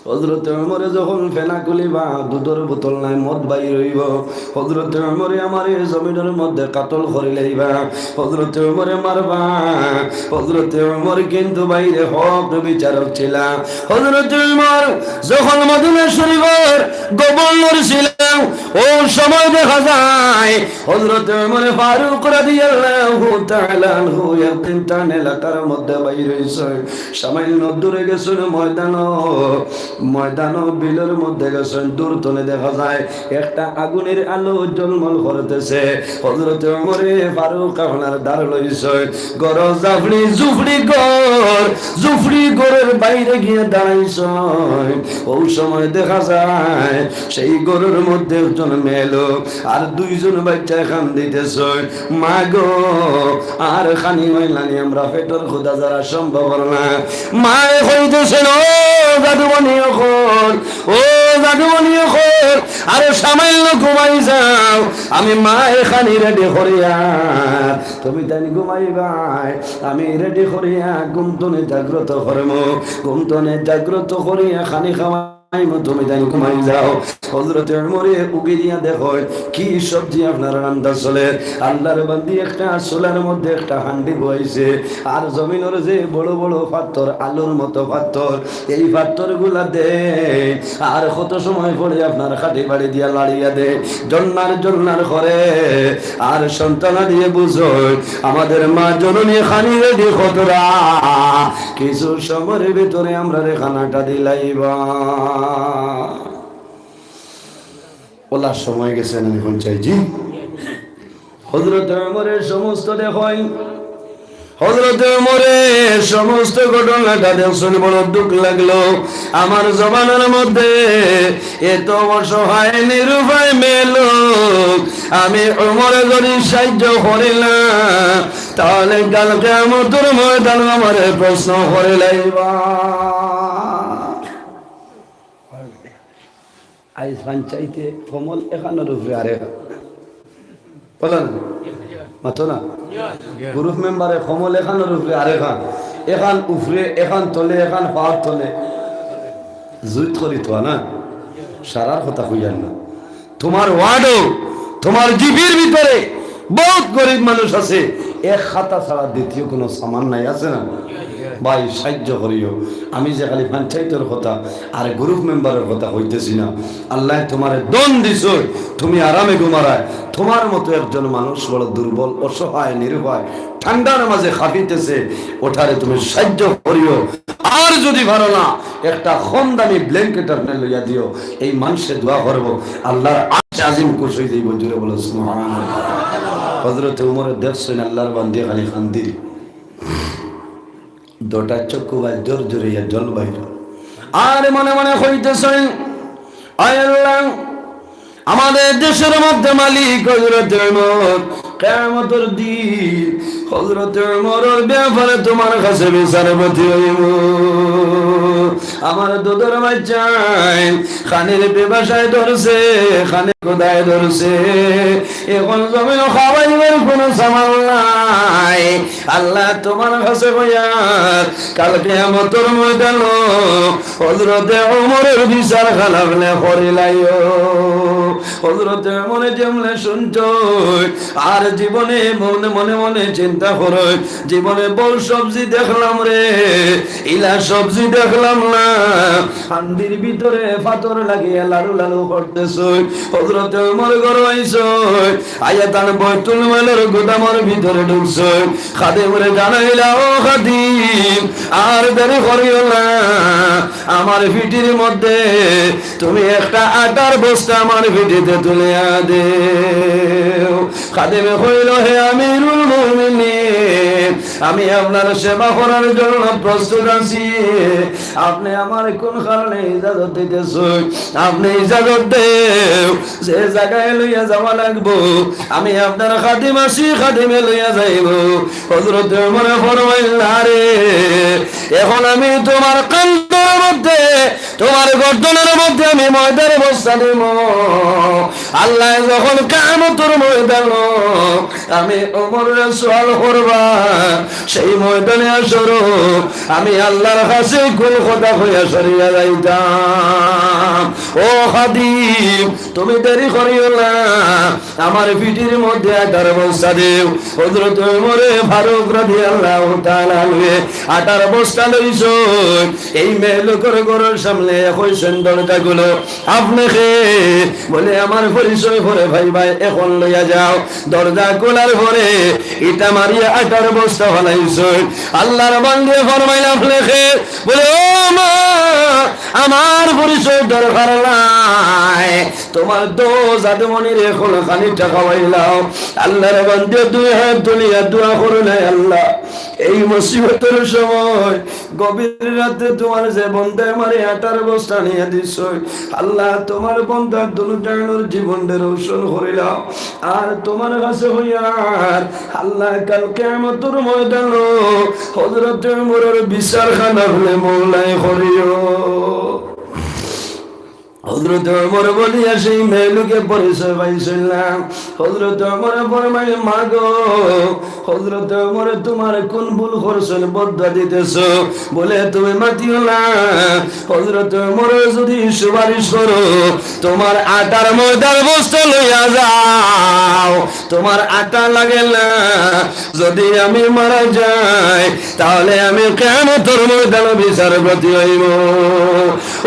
হযরত ওমরে যখন ফেনা খুলিবা, দুধর বোতল নাই, মদ বাইর অইবো। হযরত ওমরে আমারে জমিনর মধ্যে কাতল করিলাইবা, হযরত ওমরে মারবা। হযরত ওমর কিন্তু বাইরে হক বিচারক ছিলা। হযরত ওমর যখন মদিনা শরীফর গভর্নর ছিলা, অউ সময় দেখা যায় হযরত ওমরে ফারুক রাদিয়াল্লাহু তাআলা আনহু একদিন তান এলাকার মধ্যে বাইর অইছে। সামান্য দূরে গেছইন ময়দানো, ময়দানো বিলর মধ্যে গেছইন, দূর তনে দেখা যায় একটা আগুনের আলো ঝলমল করতেছে। হযরত ওমরে ফারুক আপনার দাঁড় লইছইন, ঘর জাফড়ি জুফড়ি ঘর, জুফড়ি ঘরর বাইরে গিয়া দাঁড়াইছইন। অউ সময় দেখা যায় সেই ঘরর মধ্যে একজন মেয়ে লোক আর দুইজন বাইচ্চায় কান্দিতেছইন, "মা গো, আর খানি মাইলানি, আমরা পেটর ক্ষুধা ছাড়া সম্ভব অর না।" মায়ে কইতেছইন, "ও জাদুমণি অকল, ও জাদুমণি অকল, আরো সামান্য ঘুমাই যাও, আমি মায়ে খানি রেডি করিয়া, তুমি তাইন ঘুমাইবায়, আমি রেডি করিয়া ঘুম তনে জাগ্রত করমু, ঘুম তনে জাগ্রত করিয়া খানি খাওয়া।" আইমু, তুমি তাইন ঘুমাই যাও। হযরত ওমরে উকি দিয়া দেখইন, কি সবজি আপনার রান্দা চলের। আল্লাহর বান্দি একটা চুলার মধ্যে একটা হান্ডি বওয়াইছে, আর জমিনর যে বড় বড় পাত্থর, আলুর মতো পাত্থর, এই পাত্থরগুলা দেইন। আর কত সময় পরে আপনার কাঠি বাড়ি দিয়া লাড়িয়া দেইন, জন্নার জন্নার করে। আর সন্তানাদিয়ে বুঝইন, আমাদের মা জননী খানি রেডি করতরা, কিছু সময়র ভিতরে আমরারে খানাটা দিলাইবা। অউলা সময় গেছে না, এখন চাই জি। হযরত ওমরে সমস্ত দেখইন, হযরত ওমরে সমস্ত ঘটনাটা দেখছইন, বড় দুঃখ লাগলো। আমার জমানার মধ্যে এত অসহায় নিরুপায় মেয়ে লোক, আমি ওমরে যদি সাহায্য করি না, তাহলে কাল কিয়ামতর ময়দানে আমারে প্রশ্ন করি লাইবা। আইজ পঞ্চায়েতে কমল এখানর উপরে আরেকখান। বলো না? মাতো না? গ্রুপ মেম্বারে কমল এখানর উপরে আরেকখান। এখান উপরে, এখান তলে, এখান পাওর তলে। জুইত করি তো না? সারার কথা কইয়ার না। তোমার ওয়ার্ডও, তোমার জিপির ভিতরে বহুত গরিব মানুষ আছে, এক খাতা ছাড়া দ্বিতীয় কোনো সামান নাই, আছে না? ভাই, সাহায্য করিও। আমি যে খালি পঞ্চায়েতর কথা আর গ্রুপ মেম্বারর কথা কইতেছি না, আল্লায় তোমারে ধন দিছইন, তুমি আরামে ঘুমারায়, তোমার মতো একজন মানুষ বড় দুর্বল, অসহায়, নিরুপায়, ঠান্ডার মাঝে কাঁপিতেছে, ওটারে তুমি সাহায্য করিও। আর যদি পারো না, একটা কম দামি ব্ল্যাঙ্কেট আপনে লইয়া দিও, এই মানুষে দোয়া করবো, আল্লাহর আরশ আজিম খুশ অই যাইবো। জোরে বলো সুবহানাল্লাহ। হযরত ওমরে দেখছইন আল্লাহর বান্দি খালি কান্দির, দুটা চক্ষু বায় জোর জোরে ইয়া জল বাইর। আর মনে মনে কইতেছইন, আয় আল্লাহ, আমাদের দেশের মধ্যে মালিক হযরত ওমর, কিয়ামতর দিন হযরত ওমরর ব্যাপারে তোমার কাছে বিচারপতি অইবো। আমার দুধর বাচ্চাইন খানির পিপাসায় ধরছে, খানির ক্ষুধায় ধরছে, এখন জমিনো খাওয়াইবার কোনো সামান নাই। আল্লাহ তোমার কাছে কইয়ার, কাল কিয়ামতর ময়দানো হযরতে ওমরর বিচার খান আপনে করিলাইও। হযরতে ওমরে যেমনে শুনছইন, আর জীবনে মনে মনে মনে চিন্তা করইন, জীবনে বড় সবজি দেখলাম রে, ইলা সবজি দেখলাম না। কান্দির ভিতরে পাথর লাগিয়া লাড়ু লাড়ু করতেছইন। হযরতে ওমর ঘরো আইছইন, আইয়া তান বাইতুল মালর গুদামর ভিতরে ঢুকছইন। খাদেমরে জানাইলা, ও খাদিম, আর দেরি করিও না, আমার পিঠির মধ্যে তুমি একটা আটার বস্তা আমার পিঠিতে তুলিয়া দেও। খাদেমে কইল, হে আমিরুল মুমিনিন, আমি আপনার সেবা করার জন্য প্রস্তুত আছি। আপনে আমারে কোন কারণে ইজাজত দিতেছইন? আপনে ইজাজত দেও, যে জাগায় লইয়া যাওয়া লাগবো, আমি আপনার খাদিম আছি, খাদিমে লইয়া যাইবো। হযরতে ওমরে ফরমাইলা, রে, এখন আমি তোমার কান্দর মধ্যে, তোমার গর্দনের মধ্যে আমি ময়দার বস্তা দিমু। আল্লায় যখন কিয়ামতর ময়দানো আমি ওমররে সওয়াল করবা, সেই ময়দানে হাশরো আমি আল্লাহর কাছে কোন কথা কইয়া সরিয়া যাইতাম? ও খাদিম, তুমি দেরি করিও না, আমার পিঠির মধ্যে আটার বস্তা দেও। হযরত ওমরে ফারুক রাদিয়াল্লাহু তাআলা আনহু আটার বস্তা লইছইন, এই মেয়ে লোকর ঘরর সামনে কইছইন, দরজা খুলো। আপনে কে? বলে, আমার পরিচয় পরে পাইবায়, এখন লইয়া যাও। দরজা খোলার পরে ইটা মারিয়া আটার বস্তা ফালাইছইন। আল্লাহর বান্দিয়ে ফরমাইলা, আপনে কে? বলে, ও মা, আমার পরিচয় দরকার নাই, তোমার দশ আদমনিরে এখন খানিকটা খাওয়াইলাও। আল্লাহর বান্দিয়ে দুই হাত তুলিয়া দোয়া করইন, আল্লাহ, এই মুসিবতর সময় গভীর রাতে তোমার যে বন্দায় আমারে আটার বস্তা আনিয়া দিছইন, আল্লাহ, তোমার বন্দার দুনো নয়নর জীবনরে রোশন করিলাও। আর তোমার কাছে কইয়ার, আল্লাহ, কাল কিয়ামতর ময়দানো হযরত ওমরর বিচার খান আপনে মওলায় করিও। হযরত ওমর বলিয়া সেই মেয়ে লোকে পরিচয় পাইছইন না। হযরত ওমরে ফরমাইলা, মা গো, হযরত ওমরে তোমার কোন ভুল করছইন, বদদোয়া দিতেছো? বলে, তুমি মাতিও না। হযরত ওমরে যদি সুপারিশ করো, তোমার আটার ময়দার বস্তা লইয়া যাও, তোমার আটা লাগে না। যদি আমি মারা যাই, তাহলে আমি কিয়ামতর ময়দানো বিচারপতি অইমু।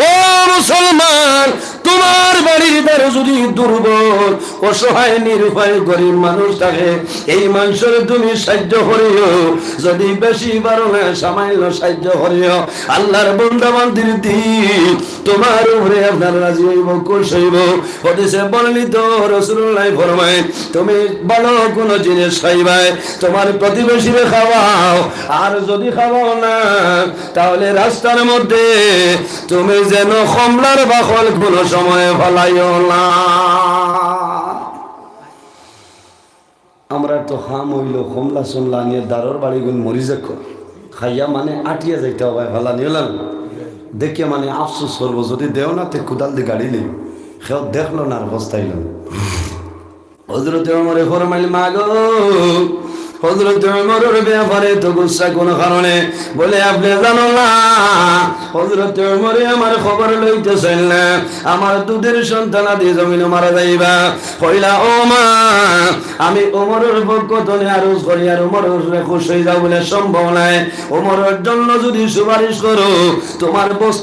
ও মুসলমান, তোমার বাড়ির দ্বারো যদি দুর্বল, অসহায়, নিরুপায়, গরিব মানুষ থাকে, এই মানুষরে তুমি সাহায্য করিও। যদি বেশি পারো না, সামান্য সাহায্য করিও। আল্লাহর বন্দা বান্দির দিল তোমার উপরে আপনার রাজি অইবো, খুশ অইবো। হাদিসে বর্ণিত, রাসূলুল্লাহ ফরমায়, তুমি ভালো কোনো জিনিস খাইবায়, তোমার প্রতিবেশীরে খাওয়াও, আর যদি খাওয়াও না, তাহলে রাস্তার মধ্যে তুমি যেন কমলার বাকল কোনো সময় ফালাইও না। আমরা তো হাম অইলো কমলা সমলা আনিয়া দারর বাড়িগুন মরি যাক, খাইয়া মানে আটিয়া যাইতা অবায় ফালানি অইলাম। দেখিয়া মানে আফসোস করবো, যদি দেও না তে কুদাল দি গাড়ি লই। কেউ দেখলো না আর পস্তাইলো না। হযরতে ওমরে ফরমাইল, "মা গো, হযরতে ওমরর ব্যাপারে তো গুসা কোন কারণে?" বলে, "আপনে জানো না, হযরতে ওমরে আমার খবর লইতা চাইল না, আমার দুধের সন্তানাদি জমিনো মারা যাইবা।" কইলা, "ও মা, আমি ওমরর পক্ষ তনে আরজ করি, আর ওমরর খুশ অই যাও বলে সম্ভব নায়। ওমরর জন্য যদি সুপারিশ করো, তোমার বস্তা